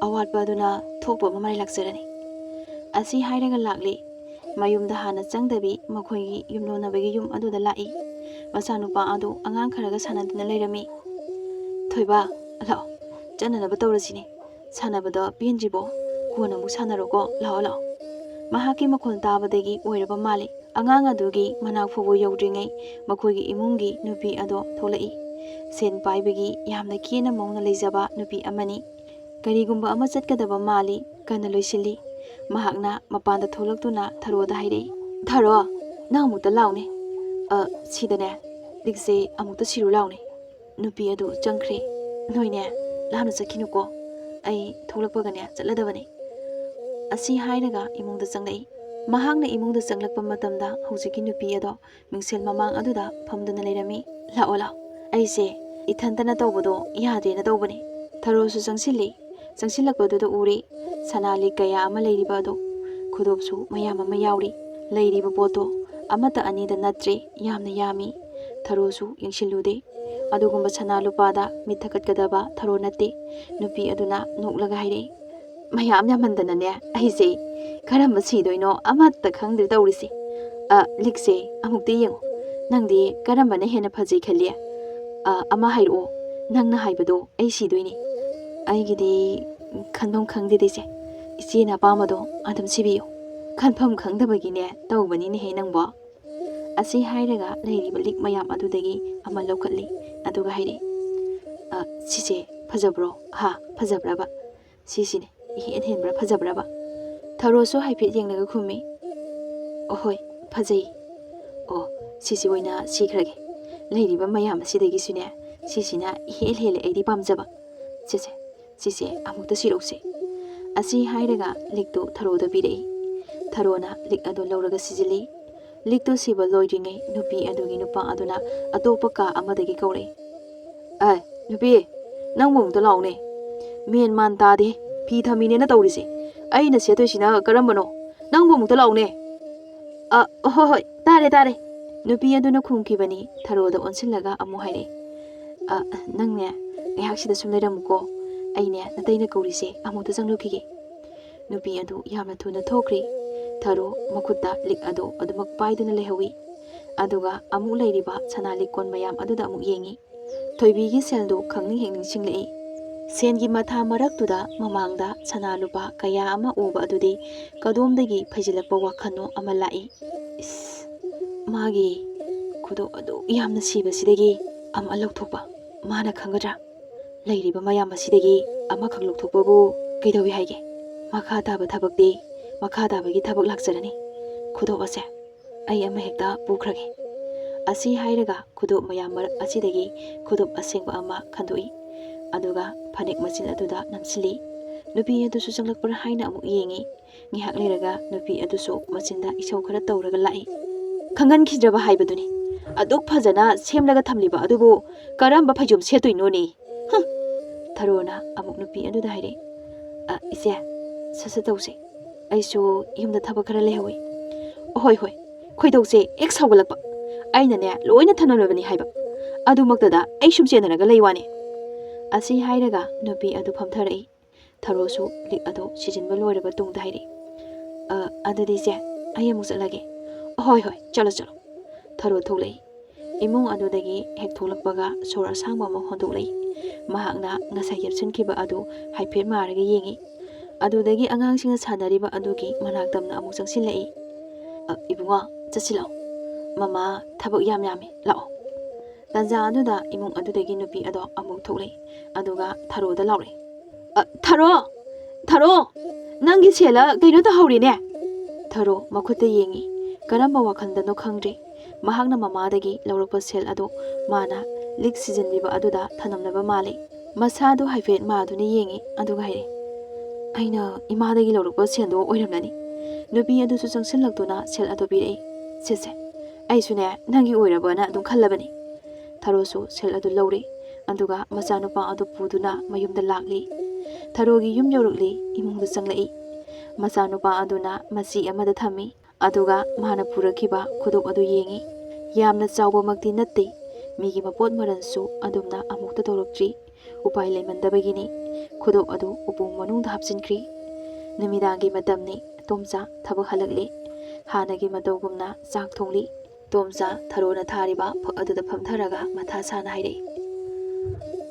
ꯑꯋꯥꯠꯄ ꯑꯗꯨꯅ ꯊꯣꯛꯄ ꯑꯃ ꯃꯔꯥꯏ ꯂꯥꯛꯆꯔꯅꯤ꯫" ꯑꯁꯤ ꯍꯥꯏꯔꯒ ꯂꯥꯛꯂꯦ꯫ ꯃꯌꯨꯝꯗ ꯍꯥꯟꯅ ꯆꯪꯗꯕꯤ ꯃꯈꯣꯏꯒꯤ ꯌꯨꯝꯂꯣꯟꯅꯕꯒꯤ ꯌꯨꯝ ꯑꯗꯨꯗ ꯂꯥꯛꯏ꯫ ꯃꯆꯥꯅꯨꯄꯥ ꯑꯗꯨ ꯑꯉꯥꯡ ꯈꯔꯒ ꯁꯥꯟꯅꯗꯨꯅ ꯂꯩꯔꯝꯃꯤ꯫ "ꯊꯣꯏꯕ, ꯂꯥꯛꯑꯣ, ꯆꯠꯅꯅꯕ ꯇꯧꯔꯁꯤꯅꯦ꯫ ꯁꯥꯟꯅꯕꯗꯣ ꯄꯦꯟꯗ꯭ꯔꯤꯕꯣ? ꯀꯣꯟꯅ ꯑꯃꯨꯛ ꯁꯥꯟꯅꯔꯣꯀꯣ, ꯂꯥꯛꯑꯣ, ꯂꯥꯛꯑꯣ꯫" ꯃꯍꯥꯛꯀꯤ ꯃꯈꯣꯜ ꯇꯥꯕꯗꯒꯤ ꯑꯣꯏꯔꯕ ꯃꯥꯜꯂꯤ꯫ ꯑꯉꯥꯡ ꯑꯗꯨꯒꯤ ꯃꯅꯥꯛ ꯐꯥꯎꯕ ꯌꯧꯗ꯭ꯔꯤꯉꯩ ꯃꯈꯣꯏꯒꯤ ꯏꯃꯨꯡꯒꯤ ꯅꯨꯄꯤ ꯑꯗꯣ ꯊꯣꯛꯂꯛꯏ꯫ ꯁꯦꯟ ꯄꯥꯏꯕꯒꯤ ꯌꯥꯝꯅ ꯀꯦꯅ ꯃꯧꯅ ꯂꯩꯖꯕ ꯅꯨꯄꯤ ꯑꯃꯅꯤ꯫ ꯀꯔꯤꯒꯨꯝꯕ ꯑꯃ ꯆꯠꯀꯗꯕ ꯃꯥꯜꯂꯤ, ꯀꯟꯅ ꯂꯣꯏꯁꯤꯜꯂꯤ꯫ ꯃꯍꯥꯛꯅ ꯃꯄꯥꯟꯗ ꯊꯣꯛꯂꯛꯇꯨꯅ ꯊꯔꯣꯗ ꯍꯥꯏꯔꯛꯏ, "ꯊꯔꯣ, ꯅꯪ ꯑꯃꯨꯛꯇ ꯂꯥꯎꯅꯦ꯫ ꯑ, ꯁꯤꯗꯅꯦ, ꯂꯤꯛꯁꯦ ꯑꯃꯨꯛꯇ ꯁꯤꯔꯨ ꯂꯥꯎꯅꯦ꯫" ꯅꯨꯄꯤ ꯑꯗꯨ ꯆꯪꯈ꯭ꯔꯦ꯫ "ꯅꯣꯏꯅꯦ, ꯂꯥꯞꯅ ꯆꯠꯈꯤꯅꯨꯀꯣ, ꯑꯩ ꯊꯣꯛꯂꯛꯄꯒꯅꯦ ꯆꯠꯂꯗꯕꯅꯤ꯫" ꯑꯁꯤ ꯍꯥꯏꯔꯒ ꯏꯃꯨꯡꯗ ꯆꯪꯂꯛꯏ꯫ ꯃꯍꯥꯛꯅ ꯏꯃꯨꯡꯗ ꯆꯪꯂꯛꯄ ꯃꯇꯝꯗ ꯍꯧꯖꯤꯛꯀꯤ ꯅꯨꯄꯤ ꯑꯗꯣ ꯃꯤꯡꯁꯦꯜ ꯃꯃꯥꯡ ꯑꯗꯨꯗ ꯐꯝꯗꯨꯅ ꯂꯩꯔꯝꯃꯤ꯫ "ꯂꯥꯛꯑꯣ, ꯂꯥꯛꯑꯣ, ꯑꯩꯁꯦ ꯏꯊꯟꯇꯅ ꯇꯧꯕꯗꯣ ꯌꯥꯗꯦꯅ ꯇꯧꯕꯅꯤ꯫" ꯊꯔꯣꯁꯨ ꯆꯪꯁꯤꯜꯂꯤ꯫ ꯆꯪꯁꯤꯜꯂꯛꯄꯗꯨꯗ ꯎꯔꯦ ꯁꯅꯥ ꯂꯤꯛ ꯀꯌꯥ ꯑꯃ ꯂꯩꯔꯤꯕ ꯑꯗꯣ꯫ ꯈꯨꯗꯣꯞꯁꯨ ꯃꯌꯥꯝ ꯑꯃ ꯌꯥꯎꯔꯤ꯫ ꯂꯩꯔꯤꯕ ꯄꯣꯠꯇꯣ ꯑꯃꯠꯇ ꯑꯅꯤꯗ ꯅꯠꯇ꯭ꯔꯦ, ꯌꯥꯝꯅ ꯌꯥꯝꯃꯤ꯫ ꯊꯔꯣꯁꯨ ꯌꯦꯡꯁꯤꯜꯂꯨꯗꯦ꯫ ꯑꯗꯨꯒꯨꯝꯕ ꯁꯅꯥ ꯂꯨꯄꯥꯗ ꯃꯤꯠ ꯊꯛꯀꯠꯀꯗꯕ ꯊꯔꯣ ꯅꯠꯇꯦ꯫ ꯅꯨꯄꯤ ꯑꯗꯨꯅ ꯅꯣꯛꯂꯒ ꯍꯥꯏꯔꯛꯏ, ꯃꯌꯥꯝ ꯌꯥꯝꯃꯟꯗꯅꯅꯦ, ꯑꯩꯁꯦ ꯀꯔꯝꯕ ꯁꯤꯗꯣꯏꯅꯣ ꯑꯃꯠꯇ ꯈꯪꯗ꯭ꯔꯦ ꯇꯧꯔꯤꯁꯦ꯫ ꯑ, ꯂꯤꯛꯁꯦ ꯑꯃꯨꯛꯇ ꯌꯦꯡꯉꯣ꯫ ꯅꯪꯗꯤ ꯀꯔꯝꯕꯅ ꯍꯦꯟꯅ ꯐꯖꯩ ꯈꯜꯂꯤ? ꯑ, ꯑꯃ ꯍꯥꯏꯔꯛꯑꯣ꯫ ꯅꯪꯅ ꯍꯥꯏꯕꯗꯣ ꯑꯩ ꯁꯤꯗꯣꯏꯅꯦ꯫ ꯑꯩꯒꯤꯗꯤ ꯈꯟꯐꯝ ꯈꯪꯗꯦꯗ ꯏꯆꯦ꯫ ꯏꯆꯦꯅ ꯑꯄꯥꯝꯕꯗꯣ ꯑꯗꯨꯝ ꯁꯤꯕꯤꯌꯨ꯫ ꯈꯟꯐꯝ ꯈꯪꯗꯕꯒꯤꯅꯦ ꯇꯧꯕꯅꯤꯅꯦꯍꯦ ꯅꯪꯕꯣ꯫ ꯑꯁꯤ ꯍꯥꯏꯔꯒ ꯂꯩꯔꯤꯕ ꯂꯤꯛ ꯃꯌꯥꯝ ꯑꯗꯨꯗꯒꯤ ꯑꯃ ꯂꯧꯈꯠꯂꯤ꯫ ꯑꯗꯨꯒ ꯍꯥꯏꯔꯛꯏ, "ꯑ, ꯁꯤꯁꯦ ꯐꯖꯕ꯭ꯔꯣ? ꯍꯥ, ꯐꯖꯕ꯭ꯔꯕ? ꯁꯤꯁꯤꯅꯦ ꯏꯍꯦꯟ ꯍꯦꯟꯕ꯭ꯔꯥ ꯐꯖꯕ꯭ꯔꯕ?" ꯊꯔꯣꯁꯨ ꯍꯥꯏꯐꯦꯠ ꯌꯦꯡꯂꯒ ꯈꯨꯝꯃꯤ, "ꯑꯍꯣꯏ, ꯐꯖꯩ꯫ ꯑꯣ, ꯁꯤꯁꯤ ꯑꯣꯏꯅ ꯁꯤꯈ꯭ꯔꯒꯦ꯫ ꯂꯩꯔꯤꯕ ꯃꯌꯥꯝ ꯑꯁꯤꯗꯒꯤꯁꯨꯅꯦ ꯁꯤꯁꯤꯅ ꯏꯍꯦꯜ ꯍꯦꯜꯂꯦ ꯑꯩꯗꯤ ꯄꯥꯝꯖꯕ꯫ ꯁꯦ, ꯁꯦ, ꯁꯤꯁꯦ ꯑꯃꯨꯛꯇ ꯁꯤꯔꯧꯁꯦ꯫" ꯑꯁꯤ ꯍꯥꯏꯔꯒ ꯂꯤꯛꯇꯨ ꯊꯔꯣꯗ ꯄꯤꯔꯛꯏ꯫ ꯊꯔꯣꯅ ꯂꯤꯛ ꯑꯗꯨ ꯂꯧꯔꯒ ꯁꯤꯖꯤꯜꯂꯤ꯫ ꯂꯤꯛꯇꯨ ꯁꯤꯕ ꯂꯣꯏꯗ꯭ꯔꯤꯉꯩ ꯅꯨꯄꯤ ꯑꯗꯨꯒꯤ ꯅꯨꯄꯥ ꯑꯗꯨꯅ ꯑꯇꯣꯞꯄ ꯀꯥ ꯑꯃꯗꯒꯤ ꯀꯧꯔꯛꯏ, "ꯑꯦ, ꯅꯨꯄꯤ, ꯅꯪꯕꯨ ꯑꯃꯨꯛꯇ ꯂꯥꯛꯎꯅꯦ꯫ ꯃꯦꯟ ꯃꯥꯟ ꯇꯥꯗꯦ, ꯐꯤ ꯊꯝꯃꯤꯅꯦꯅ ꯇꯧꯔꯤꯁꯦ꯫ ꯑꯩꯅ ꯁꯦꯠꯇꯣꯏꯁꯤꯅ ꯀꯔꯝꯕꯅꯣ? ꯅꯪꯕꯨ ꯑꯃꯨꯛꯇ ꯂꯥꯛꯎꯅꯦ꯫" "ꯑ, ꯍꯣꯏ, ꯍꯣꯏ, ꯇꯥꯔꯦ, ꯇꯥꯔꯦ꯫" ꯅꯨꯄꯤ ꯑꯗꯨꯅ ꯈꯨꯝꯈꯤꯕꯅꯤ꯫ ꯊꯔꯣꯗ ꯑꯣꯟꯁꯤꯜꯂꯒ ꯑꯃꯨꯛ ꯍꯥꯏꯔꯛꯏ, "ꯑ, ꯅꯪꯅꯦ, ꯉꯥꯏꯍꯥꯛꯁꯤꯗ ꯁꯨꯝ ꯂꯩꯔꯝꯃꯨꯀꯣ꯫ ꯑꯩꯅꯦ, ꯅꯇꯩꯅ ꯀꯧꯔꯤꯁꯦ ꯑꯃꯨꯛꯇ ꯆꯪꯂꯨꯈꯤꯒꯦ꯫" ꯅꯨꯄꯤ ꯑꯗꯨ ꯌꯥꯝꯅ ꯊꯨꯅ ꯊꯣꯛꯈ꯭ꯔꯤ꯫ ꯊꯔꯣ ꯃꯈꯨꯠꯇ ꯂꯤꯛ ꯑꯗꯨ ꯑꯗꯨꯃꯛ ꯄꯥꯏꯗꯨꯅ ꯂꯩꯍꯧꯏ꯫ ꯑꯗꯨꯒ ꯑꯃꯨꯛ ꯂꯩꯔꯤꯕ ꯁꯅꯥ ꯂꯤꯛꯀꯣꯟ ꯃꯌꯥꯝ ꯑꯗꯨꯗ ꯑꯃꯨꯛ ꯌꯦꯡꯉꯤ꯫ ꯊꯣꯏꯕꯤꯒꯤ ꯁꯦꯜꯗꯨ ꯈꯪꯅꯤꯡ ꯍꯦꯛ ꯅꯤꯡꯁꯤꯡꯂꯛꯏ꯫ ꯁꯦꯟꯒꯤ ꯃꯊꯥ ꯃꯔꯛꯇꯨꯗ ꯃꯃꯥꯡꯗ ꯁꯅꯥ ꯂꯨꯄꯥ ꯀꯌꯥ ꯑꯃ ꯎꯕ ꯑꯗꯨꯗꯤ ꯀꯗꯣꯝꯗꯒꯤ ꯐꯩꯖꯤꯜꯂꯛꯄ ꯋꯥꯈꯜꯅꯣ ꯑꯃ ꯂꯥꯛꯏ꯫ ꯏꯁ, ꯃꯥꯒꯤ ꯈꯨꯗꯣꯞ ꯑꯗꯨ ꯌꯥꯝꯅ ꯁꯤꯕꯁꯤꯗꯒꯤ ꯑꯃ ꯂꯧꯊꯣꯛꯄ ꯃꯥꯅ ꯈꯪꯒꯗ꯭ꯔꯥ? ꯂꯩꯔꯤꯕ ꯃꯌꯥꯝ ꯑꯁꯤꯗꯒꯤ ꯑꯃꯈꯛ ꯂꯧꯊꯣꯛꯄꯕꯨ ꯀꯩꯗꯧꯏ ꯍꯥꯏꯒꯦ? ꯃꯈꯥ ꯇꯥꯕ ꯊꯕꯛꯇꯤ ꯃꯈꯥ ꯇꯥꯕꯒꯤ ꯊꯕꯛ ꯂꯥꯛꯆꯔꯅꯤ꯫ ꯈꯨꯗꯣꯞ ꯑꯁꯦ ꯑꯩ ꯑꯃ ꯍꯦꯛꯇ ꯄꯨꯈ꯭ꯔꯒꯦ꯫" ꯑꯁꯤ ꯍꯥꯏꯔꯒ ꯈꯨꯗꯣꯞ ꯃꯌꯥꯝ ꯃꯔꯛ ꯑꯁꯤꯗꯒꯤ ꯈꯨꯗꯣꯞ ꯑꯁꯦꯡꯕ ꯑꯃ ꯈꯟꯗꯣꯛꯏ꯫ ꯑꯗꯨꯒ ꯐꯅꯦꯛ ꯃꯆꯤꯟ ꯑꯗꯨꯗ ꯅꯝꯁꯤꯜꯂꯤ꯫ ꯅꯨꯄꯤ ꯑꯗꯨꯁꯨ ꯆꯪꯂꯛꯄ꯭ꯔꯥ ꯍꯥꯏꯅ ꯑꯃꯨꯛ ꯌꯦꯡꯉꯤ꯫ ꯉꯥꯏꯍꯥꯛ ꯂꯩꯔꯒ ꯅꯨꯄꯤ ꯑꯗꯨꯁꯨ ꯃꯆꯤꯟꯗ ꯏꯁꯧ ꯈꯔ ꯇꯧꯔꯒ ꯂꯥꯛꯏ꯫ "ꯈꯪꯍꯟꯈꯤꯗ꯭ꯔꯕ ꯍꯥꯏꯕꯗꯨꯅꯤ꯫ ꯑꯗꯨꯛ ꯐꯖꯅ ꯁꯦꯝꯂꯒ ꯊꯝꯂꯤꯕ ꯑꯗꯨꯕꯨ ꯀꯔꯝꯕ ꯐꯩꯖꯣꯝ ꯁꯦꯠꯇꯣꯏꯅꯣꯅꯦ?" ꯍꯨꯝ! ꯊꯔꯣꯅ ꯑꯃꯨꯛ ꯅꯨꯄꯤ ꯑꯗꯨꯗ ꯍꯥꯏꯔꯛꯏ, "ꯑ, ꯏꯆꯦ, ꯁꯠ ꯁꯠ ꯇꯧꯁꯦ꯫ ꯑꯩꯁꯨ ꯌꯨꯝꯗ ꯊꯕꯛ ꯈꯔ ꯂꯩꯍꯧꯋꯤ꯫" "ꯍꯣꯏ, ꯍꯣꯏ, ꯈꯣꯏꯗꯧꯁꯦ ꯍꯦꯛ ꯁꯥꯎꯒꯠꯂꯛꯄ꯫ ꯑꯩꯅꯅꯦ, ꯂꯣꯏꯅ ꯊꯅꯝꯂꯕꯅꯤ ꯍꯥꯏꯕ꯫ ꯑꯗꯨꯃꯛꯇꯗ ꯑꯩ ꯁꯨꯝ ꯆꯦꯟꯅꯔꯒ ꯂꯩ ꯋꯥꯅꯤ꯫" ꯑꯁꯤ ꯍꯥꯏꯔꯒ ꯅꯨꯄꯤ ꯑꯗꯨ ꯐꯝꯊꯔꯛꯏ꯫ ꯊꯔꯣꯁꯨ ꯂꯤꯛ ꯑꯗꯨ ꯁꯤꯖꯤꯟꯕ ꯂꯣꯏꯔꯕ ꯇꯨꯡꯗ ꯍꯥꯏꯔꯛꯏ, "ꯑ, ꯑꯗꯨꯗꯤ ꯏꯆꯦ, ꯑꯩ ꯑꯃꯨꯛ ꯆꯠꯂꯒꯦ꯫" "ꯍꯣꯏ, ꯍꯣꯏ, ꯆꯠꯂꯣ, ꯆꯠꯂꯣ꯫" ꯊꯔꯣ ꯊꯣꯛꯂꯛꯏ꯫ ꯏꯃꯨꯡ ꯑꯗꯨꯗꯒꯤ ꯍꯦꯛ ꯊꯣꯛꯂꯛꯄꯒ ꯁꯣꯔ ꯑꯁꯥꯡꯕ ꯑꯃ ꯍꯣꯟꯗꯣꯛꯂꯛꯏ꯫ ꯃꯍꯥꯛꯅ ꯉꯁꯥꯏ ꯌꯦꯞꯁꯤꯟꯈꯤꯕ ꯑꯗꯨ ꯍꯥꯏꯐꯦꯠ ꯃꯥꯔꯒ ꯌꯦꯡꯉꯤ꯫ ꯑꯗꯨꯗꯒꯤ ꯑꯉꯥꯡꯁꯤꯡꯅ ꯁꯥꯟꯅꯔꯤꯕ ꯑꯗꯨꯒꯤ ꯃꯅꯥꯛ ꯇꯝꯅ ꯑꯃꯨꯛ ꯆꯪꯁꯤꯜꯂꯛꯏ꯫ "ꯑ, ꯏꯕꯨꯡꯉꯣ, ꯆꯠꯁꯤꯜꯂꯛꯑꯣ꯫ ꯃꯃꯥ ꯊꯕꯛ ꯌꯥꯝ ꯌꯥꯝꯃꯤ, ꯂꯥꯛꯑꯣ꯫" ꯇꯥꯟꯖꯥ ꯑꯗꯨꯗ ꯏꯃꯨꯡ ꯑꯗꯨꯗꯒꯤ ꯅꯨꯄꯤ ꯑꯗꯣ ꯑꯃꯨꯛ ꯊꯣꯛꯂꯛꯏ, ꯑꯗꯨꯒ ꯊꯔꯣꯗ ꯂꯥꯎꯔꯛꯏ, "ꯑ, ꯊꯔꯣ! ꯊꯔꯣ! ꯅꯪꯒꯤ ꯁꯦꯜꯂ ꯀꯩꯅꯣ ꯇꯧꯍꯧꯔꯤꯅꯦ!" ꯊꯔꯣ ꯃꯈꯨꯠꯇ ꯌꯦꯡꯉꯤ꯫ ꯀꯔꯝꯕ ꯋꯥꯈꯜꯗꯅꯣ ꯈꯪꯗ꯭ꯔꯦ꯫ ꯃꯍꯥꯛꯅ ꯃꯃꯥꯗꯒꯤ ꯂꯧꯔꯛꯄ ꯁꯦꯜ ꯑꯗꯨ ꯃꯥꯅ ꯂꯤꯛ ꯁꯤꯖꯤꯟꯕꯤꯕ ꯑꯗꯨꯗ ꯊꯅꯝꯂꯕ ꯃꯥꯜꯂꯤ꯫ ꯃꯁꯥꯗꯨ ꯍꯥꯏꯐꯦꯠ ꯃꯥꯗꯨꯅ ꯌꯦꯡꯉꯤ, ꯑꯗꯨꯒ ꯍꯥꯏꯔꯛꯏ, "ꯑꯩꯅ ꯏꯃꯥꯗꯒꯤ ꯂꯧꯔꯛꯄ ꯁꯦꯜꯗꯣ ꯑꯣꯏꯔꯝꯂꯅꯤ꯫" ꯅꯨꯄꯤ ꯑꯗꯨꯁꯨ ꯆꯪꯁꯤꯜꯂꯛꯇꯨꯅ ꯁꯦꯜ ꯑꯗꯨ ꯄꯤꯔꯛꯏ꯫ "ꯁꯦ, ꯁꯦ, ꯑꯩꯁꯨꯅꯦ ꯅꯪꯒꯤ ꯑꯣꯏꯔꯕꯅ ꯑꯗꯨꯝ ꯈꯜꯂꯕꯅꯤ꯫" ꯊꯔꯣꯁꯨ ꯁꯦꯜ ꯑꯗꯨ ꯂꯧꯔꯦ, ꯑꯗꯨꯒ ꯃꯆꯥꯅꯨꯄꯥ ꯑꯗꯨ ꯄꯨꯗꯨꯅ ꯃꯌꯨꯝꯗ ꯂꯥꯛꯂꯤ꯫ ꯊꯔꯣꯒꯤ ꯌꯨꯝ ꯌꯧꯔꯛꯂꯤ, ꯏꯃꯨꯡꯗ ꯆꯪꯂꯛꯏ꯫ ꯃꯆꯥꯅꯨꯄꯥ ꯑꯗꯨꯅ ꯃꯆꯤ ꯑꯃꯗ ꯊꯝꯃꯤ, ꯑꯗꯨꯒ ꯃꯥꯅ ꯄꯨꯔꯛꯈꯤꯕ ꯈꯨꯗꯣꯞ ꯑꯗꯨ ꯌꯦꯡꯉꯤ꯫ ꯌꯥꯝꯅ ꯆꯥꯎꯕꯃꯛꯇꯤ ꯅꯠꯇꯦ, ꯃꯤꯒꯤ ꯃꯄꯣꯠ ꯃꯔꯜꯁꯨ ꯑꯗꯨꯝꯅ ꯑꯃꯨꯛꯇ ꯇꯧꯔꯛꯇ꯭ꯔꯤ꯫ ꯎꯄꯥꯏ ꯂꯩꯃꯟꯗꯕꯒꯤꯅꯤ ꯈꯨꯗꯣꯞ ꯑꯗꯨ ꯎꯄꯨ ꯃꯅꯨꯡꯗ ꯍꯥꯞꯆꯤꯟꯈ꯭ꯔꯤ꯫ ꯅꯨꯃꯤꯗꯥꯡꯒꯤ ꯃꯇꯝꯅꯤ, ꯇꯣꯝꯆꯥ ꯊꯕꯛ ꯍꯜꯂꯛꯂꯦ꯫ ꯍꯥꯟꯅꯒꯤ ꯃꯇꯧꯒꯨꯝꯅ ꯆꯥꯛ ꯊꯣꯡꯂꯤ꯫ ꯇꯣꯝꯆꯥ ꯊꯔꯣꯅ ꯊꯥꯔꯤꯕ ꯐꯛ ꯑꯗꯨꯗ ꯐꯝꯊꯔꯒ ꯃꯊꯥ ꯁꯥꯅ ꯍꯥꯏꯔꯛꯏ,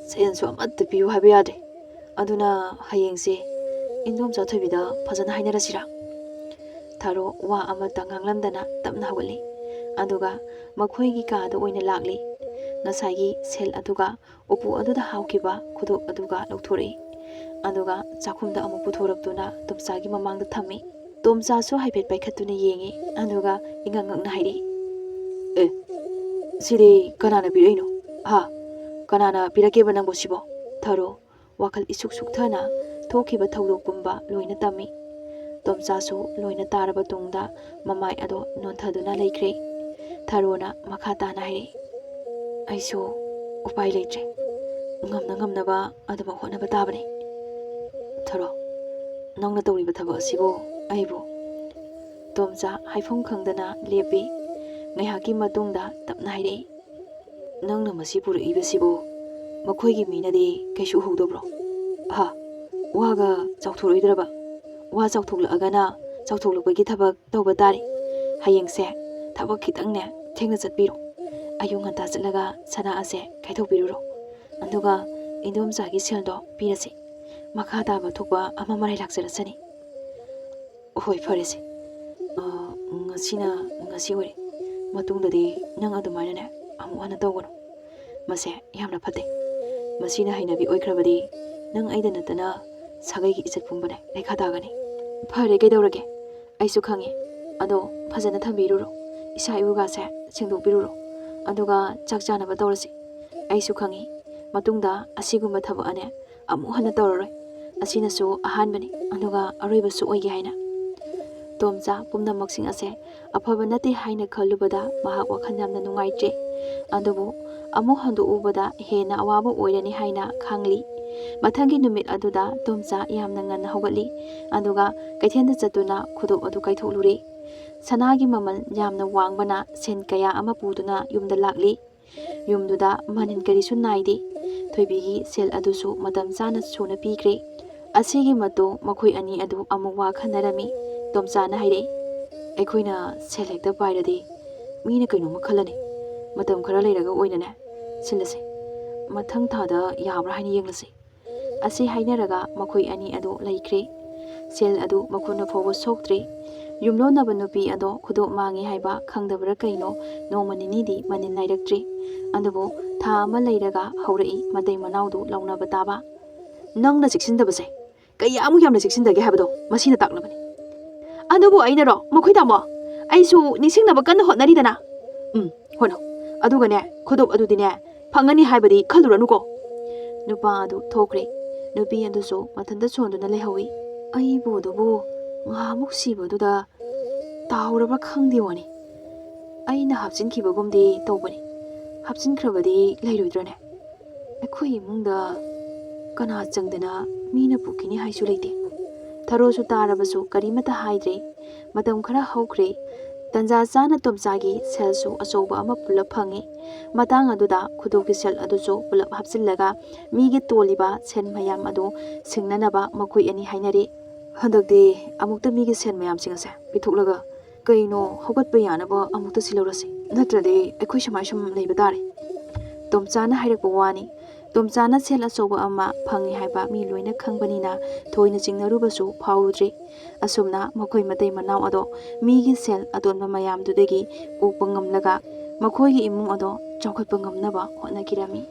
"ꯁꯦꯟꯁꯨ ꯑꯃꯠꯇ ꯄꯤꯌꯨ ꯍꯥꯏꯕ ꯌꯥꯗ꯭ꯔꯦ꯫ ꯑꯗꯨꯅ ꯍꯌꯦꯡꯁꯦ ꯏꯟꯗꯣꯝꯆꯥ ꯊꯣꯏꯕꯤꯗ ꯐꯖꯅ ꯍꯥꯏꯅꯔꯁꯤꯔꯥ?" ꯊꯔꯣ ꯋꯥ ꯑꯃꯠꯇ ꯉꯥꯡꯂꯝꯗꯅ ꯇꯞꯅ ꯍꯧꯒꯠꯂꯤ꯫ ꯑꯗꯨꯒ ꯃꯈꯣꯏꯒꯤ ꯀꯥꯗ ꯑꯣꯏꯅ ꯂꯥꯛꯂꯤ꯫ ꯉꯁꯥꯏꯒꯤ ꯁꯦꯜ ꯑꯗꯨꯒ ꯎꯄꯨ ꯑꯗꯨꯗ ꯍꯥꯞꯈꯤꯕ ꯈꯨꯗꯣꯞ ꯑꯗꯨꯒ ꯂꯧꯊꯣꯔꯛꯏ꯫ ꯑꯗꯨꯒ ꯆꯥꯛꯈꯨꯝꯗ ꯑꯃꯨꯛ ꯄꯨꯊꯣꯔꯛꯇꯨꯅ ꯇꯣꯝꯆꯥꯒꯤ ꯃꯃꯥꯡꯗ ꯊꯝꯃꯤ꯫ ꯇꯣꯝꯆꯥꯁꯨ ꯍꯥꯏꯐꯦꯠ ꯄꯥꯏꯈꯠꯇꯨꯅ ꯌꯦꯡꯉꯤ, ꯑꯗꯨꯒ ꯏꯉꯛ ꯉꯛꯅ ꯍꯥꯏꯔꯛꯏ, "ꯑꯦ, ꯁꯤꯗꯤ ꯀꯅꯥꯅ ꯄꯤꯔꯛꯏꯅꯣ? ꯍꯥ? ꯀꯅꯥꯅ ꯄꯤꯔꯛꯀꯦꯕ ꯅꯪꯕꯨ ꯁꯤꯕꯣ?" ꯊꯔꯣ ꯋꯥꯈꯜ ꯏꯁꯨꯛ ꯁꯨꯛꯊꯅ ꯊꯣꯛꯈꯤꯕ ꯊꯧꯗꯣꯛ ꯄꯨꯝꯕ ꯂꯣꯏꯅ ꯇꯝꯃꯤ꯫ ꯇꯣꯝꯆꯥꯁꯨ ꯂꯣꯏꯅ ꯇꯥꯔꯕ ꯇꯨꯡꯗ ꯃꯃꯥꯏ ꯑꯗꯣ ꯅꯣꯟꯊꯗꯨꯅ ꯂꯩꯈ꯭ꯔꯦ꯫ ꯊꯔꯣꯅ ꯃꯈꯥ ꯇꯥꯅ ꯍꯥꯏꯔꯛꯏ, "ꯑꯩꯁꯨ ꯎꯄꯥꯏ ꯂꯩꯇ꯭ꯔꯦ꯫ ꯉꯝꯅ ꯉꯝꯅꯕ ꯑꯗꯨꯃꯛ ꯍꯣꯠꯅꯕ ꯇꯥꯕꯅꯤ꯫ ꯊꯔꯣ, ꯅꯪꯅ ꯇꯧꯔꯤꯕ ꯊꯕꯛ ꯑꯁꯤꯕꯨ ꯑꯩꯕꯨ?" ꯇꯣꯝꯆꯥ ꯍꯥꯏꯐꯝ ꯈꯪꯗꯅ ꯂꯦꯞꯄꯤ꯫ ꯉꯥꯏꯍꯥꯛꯀꯤ ꯃꯇꯨꯡꯗ ꯇꯞꯅ ꯍꯥꯏꯔꯛꯏ, "ꯅꯪꯅ ꯃꯁꯤ ꯄꯨꯔꯛꯏꯕꯁꯤꯕꯨ ꯃꯈꯣꯏꯒꯤ ꯃꯤꯅꯗꯤ ꯀꯩꯁꯨ ꯎꯍꯧꯗꯕ꯭ꯔꯣ?" "ꯍꯥ?" ꯋꯥꯒ ꯆꯥꯎꯊꯣꯛꯂꯣꯏꯗ꯭ꯔꯕ? ꯋꯥ ꯆꯥꯎꯊꯣꯛꯂꯛꯑꯒꯅ ꯆꯥꯎꯊꯣꯛꯂꯛꯄꯒꯤ ꯊꯕꯛ ꯇꯧꯕ ꯇꯥꯔꯦ꯫ ꯍꯌꯦꯡꯁꯦ ꯊꯕꯛ ꯈꯤꯇꯪꯅꯦ ꯊꯦꯡꯅ ꯆꯠꯄꯤꯔꯣ꯫ ꯑꯌꯨꯛ ꯉꯟꯇꯥ ꯆꯠꯂꯒ ꯁꯅꯥ ꯑꯁꯦ ꯀꯥꯏꯊꯣꯛꯄꯤꯔꯨꯔꯣ꯫ ꯑꯗꯨꯒ ꯏꯟꯗꯣꯝꯆꯥꯒꯤ ꯁꯦꯜꯗꯣ ꯄꯤꯔꯁꯤ꯫ ꯃꯈꯥ ꯇꯥꯕ ꯊꯣꯛꯄ ꯑꯃ ꯃꯔꯥꯏ ꯂꯥꯛꯆꯔꯁꯅꯤ꯫ ꯍꯣꯏ, ꯐꯔꯦꯁꯦ꯫ ꯑ, ꯉꯁꯤꯅ ꯉꯁꯤ ꯑꯣꯏꯔꯦ꯫ ꯃꯇꯨꯡꯗꯗꯤ ꯅꯪ ꯑꯗꯨꯃꯥꯏꯅꯅꯦ ꯑꯃꯨꯛ ꯍꯟꯅ ꯇꯧꯒꯅꯨ꯫ ꯃꯁꯦ ꯌꯥꯝꯅ ꯐꯠꯇꯦ꯫ ꯃꯁꯤꯅ ꯍꯩꯅꯕꯤ ꯑꯣꯏꯈ꯭ꯔꯕꯗꯤ ꯅꯪ ꯑꯩꯗ ꯅꯠꯇꯅ ꯁꯥꯒꯩꯒꯤ ꯏꯖꯠ ꯄꯨꯝꯕꯅꯦ ꯂꯩꯈꯥ ꯇꯥꯒꯅꯤ꯫ ꯐꯔꯦ, ꯀꯩꯗꯧꯔꯒꯦ? ꯑꯩꯁꯨ ꯈꯪꯉꯦ꯫ ꯑꯗꯣ ꯐꯖꯅ ꯊꯝꯕꯤꯔꯨꯔꯣ꯫ ꯏꯁꯥ ꯏꯎꯒꯥꯁꯦ ꯁꯦꯡꯗꯣꯛꯄꯤꯔꯨꯔꯣ꯫ ꯑꯗꯨꯒ ꯆꯥꯛ ꯆꯥꯅꯕ ꯇꯧꯔꯁꯤ꯫ ꯑꯩꯁꯨ ꯈꯪꯉꯤ, ꯃꯇꯨꯡꯗ ꯑꯁꯤꯒꯨꯝꯕ ꯊꯕꯛ ꯑꯅꯦ ꯑꯃꯨꯛ ꯍꯟꯅ ꯇꯧꯔꯔꯣꯏ꯫ ꯑꯁꯤꯅꯁꯨ ꯑꯍꯥꯟꯕꯅꯤ, ꯑꯗꯨꯒ ꯑꯔꯣꯏꯕꯁꯨ ꯑꯣꯏꯒꯦ ꯍꯥꯏꯅ꯫ ꯇꯣꯝꯆꯥ ꯄꯨꯝꯅꯃꯛꯁꯤꯡ ꯑꯁꯦ ꯑꯐꯕ ꯅꯠꯇꯦ ꯍꯥꯏꯅ ꯈꯜꯂꯨꯕꯗ ꯃꯍꯥꯛ ꯋꯥꯈꯜ ꯌꯥꯝꯅ ꯅꯨꯡꯉꯥꯏꯇ꯭ꯔꯦ꯫ ꯑꯗꯨꯕꯨ ꯑꯃꯨꯛ ꯍꯟꯗꯣꯛꯎꯕꯗ ꯍꯦꯟꯅ ꯑꯋꯥꯕ ꯑꯣꯏꯔꯅꯤ ꯍꯥꯏꯅ ꯈꯪꯂꯤ꯫ ꯃꯊꯪꯒꯤ ꯅꯨꯃꯤꯠ ꯑꯗꯨꯗ ꯇꯣꯝꯆꯥ ꯌꯥꯝꯅ ꯉꯟꯅ ꯍꯧꯒꯠꯂꯤ, ꯑꯗꯨꯒ ꯀꯩꯊꯦꯜꯗ ꯆꯠꯇꯨꯅ ꯈꯨꯗꯣꯞ ꯑꯗꯨ ꯀꯥꯏꯊꯣꯛꯂꯨꯔꯦ꯫ ꯁꯅꯥꯒꯤ ꯃꯃꯜ ꯌꯥꯝꯅ ꯋꯥꯡꯕꯅ ꯁꯦꯟ ꯀꯌꯥ ꯑꯃ ꯄꯨꯗꯨꯅ ꯌꯨꯝꯗ ꯂꯥꯛꯂꯤ꯫ ꯌꯨꯝꯗꯨꯗ ꯃꯅꯤꯟ ꯀꯔꯤꯁꯨ ꯅꯥꯏꯗꯦ꯫ ꯊꯣꯏꯕꯤꯒꯤ ꯁꯦꯜ ꯑꯗꯨꯁꯨ ꯃꯇꯝ ꯆꯥꯅ ꯁꯨꯅ ꯄꯤꯈ꯭ꯔꯦ꯫ ꯑꯁꯤꯒꯤ ꯃꯇꯨꯡ ꯃꯈꯣꯏ ꯑꯅꯤ ꯑꯗꯨ ꯑꯃꯨꯛ ꯋꯥ ꯈꯟꯅꯔꯝꯃꯤ꯫ ꯇꯣꯝꯆꯥꯅ ꯍꯥꯏꯔꯛꯏ, "ꯑꯩꯈꯣꯏꯅ ꯁꯦꯜ ꯍꯦꯛꯇ ꯄꯥꯏꯔꯗꯤ ꯃꯤꯅ ꯀꯩꯅꯣꯝꯃ ꯈꯜꯂꯅꯤ꯫ ꯃꯇꯝ ꯈꯔ ꯂꯩꯔꯒ ꯑꯣꯏꯅꯅꯦ ꯁꯤꯜꯂꯁꯤ꯫ ꯃꯊꯪ ꯊꯥꯗ ꯌꯥꯕ꯭ꯔꯥ ꯍꯥꯏꯅ ꯌꯦꯡꯂꯁꯤ꯫" ꯑꯁꯤ ꯍꯥꯏꯅꯔꯒ ꯃꯈꯣꯏ ꯑꯅꯤ ꯑꯗꯨ ꯂꯩꯈ꯭ꯔꯦ꯫ ꯁꯦꯜ ꯑꯗꯨ ꯃꯈꯨꯠꯅ ꯐꯥꯎꯕ ꯁꯣꯛꯇ꯭ꯔꯦ꯫ ꯌꯨꯝꯂꯣꯟꯅꯕ ꯅꯨꯄꯤ ꯑꯗꯣ ꯈꯨꯗꯣꯞ ꯃꯥꯡꯉꯤ ꯍꯥꯏꯕ ꯈꯪꯗꯕ꯭ꯔꯥ ꯀꯩꯅꯣ, ꯅꯣꯡꯃ ꯅꯤꯅꯤꯗꯤ ꯃꯅꯤꯟ ꯅꯥꯏꯔꯛꯇ꯭ꯔꯦ꯫ ꯑꯗꯨꯕꯨ ꯊꯥ ꯑꯃ ꯂꯩꯔꯒ ꯍꯧꯔꯛꯏ ꯃꯇꯩ ꯃꯅꯥꯎꯗꯨ ꯂꯧꯅꯕ ꯇꯥꯕ꯫ "ꯅꯪꯅ ꯆꯦꯛꯁꯤꯟꯗꯕꯁꯦ ꯀꯌꯥꯃꯨꯛ ꯌꯥꯝꯅ ꯆꯦꯛꯁꯤꯟꯗꯒꯦ ꯍꯥꯏꯕꯗꯣ ꯃꯁꯤꯅ ꯇꯥꯛꯂꯕꯅꯤ꯫ ꯑꯗꯨꯕꯨ ꯑꯩꯅꯔꯣ, ꯃꯈꯣꯏ ꯇꯥꯃꯣ? ꯑꯩꯁꯨ ꯅꯤꯡꯁꯤꯡꯅꯕ ꯀꯟꯅ ꯍꯣꯠꯅꯔꯤꯗꯅ꯫" "ꯎꯝ, ꯍꯣꯠꯅꯧ꯫ ꯑꯗꯨꯒꯅꯦ, ꯈꯨꯗꯣꯞ ꯑꯗꯨꯗꯤꯅꯦ ꯐꯪꯒꯅꯤ ꯍꯥꯏꯕꯗꯤ ꯈꯜꯂꯨꯔꯅꯨꯀꯣ꯫" ꯅꯨꯄꯥ ꯑꯗꯨ ꯊꯣꯛꯈ꯭ꯔꯦ꯫ ꯅꯨꯄꯤ ꯑꯗꯨꯁꯨ ꯃꯊꯟꯇ ꯁꯣꯟꯗꯨꯅ ꯂꯩꯍꯧꯏ꯫ ꯑꯩꯕꯨ ꯑꯗꯨꯕꯨ ꯉꯥꯏꯍꯥꯛꯃꯨꯛ ꯁꯤꯕꯗꯨꯗ ꯇꯥꯍꯧꯔꯕ꯭ꯔꯥ ꯈꯪꯗꯦ ꯋꯥꯅꯤ꯫ ꯑꯩꯅ ꯍꯥꯞꯆꯤꯟꯈꯤꯕꯒꯨꯝꯗꯤ ꯇꯧꯕꯅꯤ꯫ ꯍꯥꯞꯆꯤꯟꯈ꯭ꯔꯕꯗꯤ ꯂꯩꯔꯣꯏꯗ꯭ꯔꯅꯦ? ꯑꯩꯈꯣꯏ ꯏꯃꯨꯡꯗ ꯀꯅꯥ ꯆꯪꯗꯅ ꯃꯤꯅ ꯄꯨꯈꯤꯅꯤ ꯍꯥꯏꯁꯨ ꯂꯩꯇꯦ꯫ ꯊꯔꯣꯁꯨ ꯇꯥꯔꯕꯁꯨ ꯀꯔꯤꯃꯠꯇ ꯍꯥꯏꯗ꯭ꯔꯦ꯫ ꯃꯇꯝ ꯈꯔ ꯍꯧꯈ꯭ꯔꯦ꯫ ꯇꯟꯖꯥ ꯆꯥꯅ ꯇꯣꯝꯆꯥꯒꯤ ꯁꯦꯜꯁꯨ ꯑꯆꯧꯕ ꯑꯃ ꯄꯨꯂꯞ ꯐꯪꯉꯤ꯫ ꯃꯇꯥꯡ ꯑꯗꯨꯗ ꯈꯨꯗꯣꯞꯀꯤ ꯁꯦꯜ ꯑꯗꯨꯁꯨ ꯄꯨꯂꯞ ꯍꯥꯞꯆꯤꯜꯂꯒ ꯃꯤꯒꯤ ꯇꯣꯜꯂꯤꯕ ꯁꯦꯟ ꯃꯌꯥꯝ ꯑꯗꯨ ꯁꯤꯡꯅꯅꯕ ꯃꯈꯣꯏ ꯑꯅꯤ ꯍꯥꯏꯅꯔꯤ꯫ "ꯍꯟꯗꯛꯇꯤ ꯑꯃꯨꯛꯇ ꯃꯤꯒꯤ ꯁꯦꯟ ꯃꯌꯥꯝꯁꯤꯡ ꯑꯁꯦ ꯄꯤꯊꯣꯛꯂꯒ ꯀꯩꯅꯣ ꯍꯧꯒꯠꯄ ꯌꯥꯅꯕ ꯑꯃꯨꯛꯇ ꯁꯤꯜꯍꯧꯔꯁꯤ, ꯅꯠꯇ꯭ꯔꯗꯤ ꯑꯩꯈꯣꯏ ꯁꯨꯃꯥꯏ ꯁꯨꯝ ꯂꯩꯕ ꯇꯥꯔꯦ꯫" ꯇꯣꯝꯆꯥꯅ ꯍꯥꯏꯔꯛꯄ ꯋꯥꯅꯤ꯫ ꯇꯣꯝꯆꯥꯅ ꯁꯦꯜ ꯑꯆꯧꯕ ꯑꯃ ꯐꯪꯉꯤ ꯍꯥꯏꯕ ꯃꯤ ꯂꯣꯏꯅ ꯈꯪꯕꯅꯤꯅ ꯊꯣꯏꯅ ꯆꯤꯡꯅꯔꯨꯕꯁꯨ ꯐꯥꯎꯔꯨꯗ꯭ꯔꯤ꯫ ꯑꯁꯨꯝꯅ ꯃꯈꯣꯏ ꯃꯇꯩ ꯃꯅꯥꯎ ꯑꯗꯣ ꯃꯤꯒꯤ ꯁꯦꯜ ꯑꯇꯣꯟꯕ ꯃꯌꯥꯝꯗꯨꯗꯒꯤ ꯀꯣꯛꯄ ꯉꯝꯂꯒ ꯃꯈꯣꯏꯒꯤ ꯏꯃꯨꯡ ꯑꯗꯣ ꯆꯥꯎꯈꯠꯄ ꯉꯝꯅꯕ ꯍꯣꯠꯅꯈꯤꯔꯝꯃꯤ꯫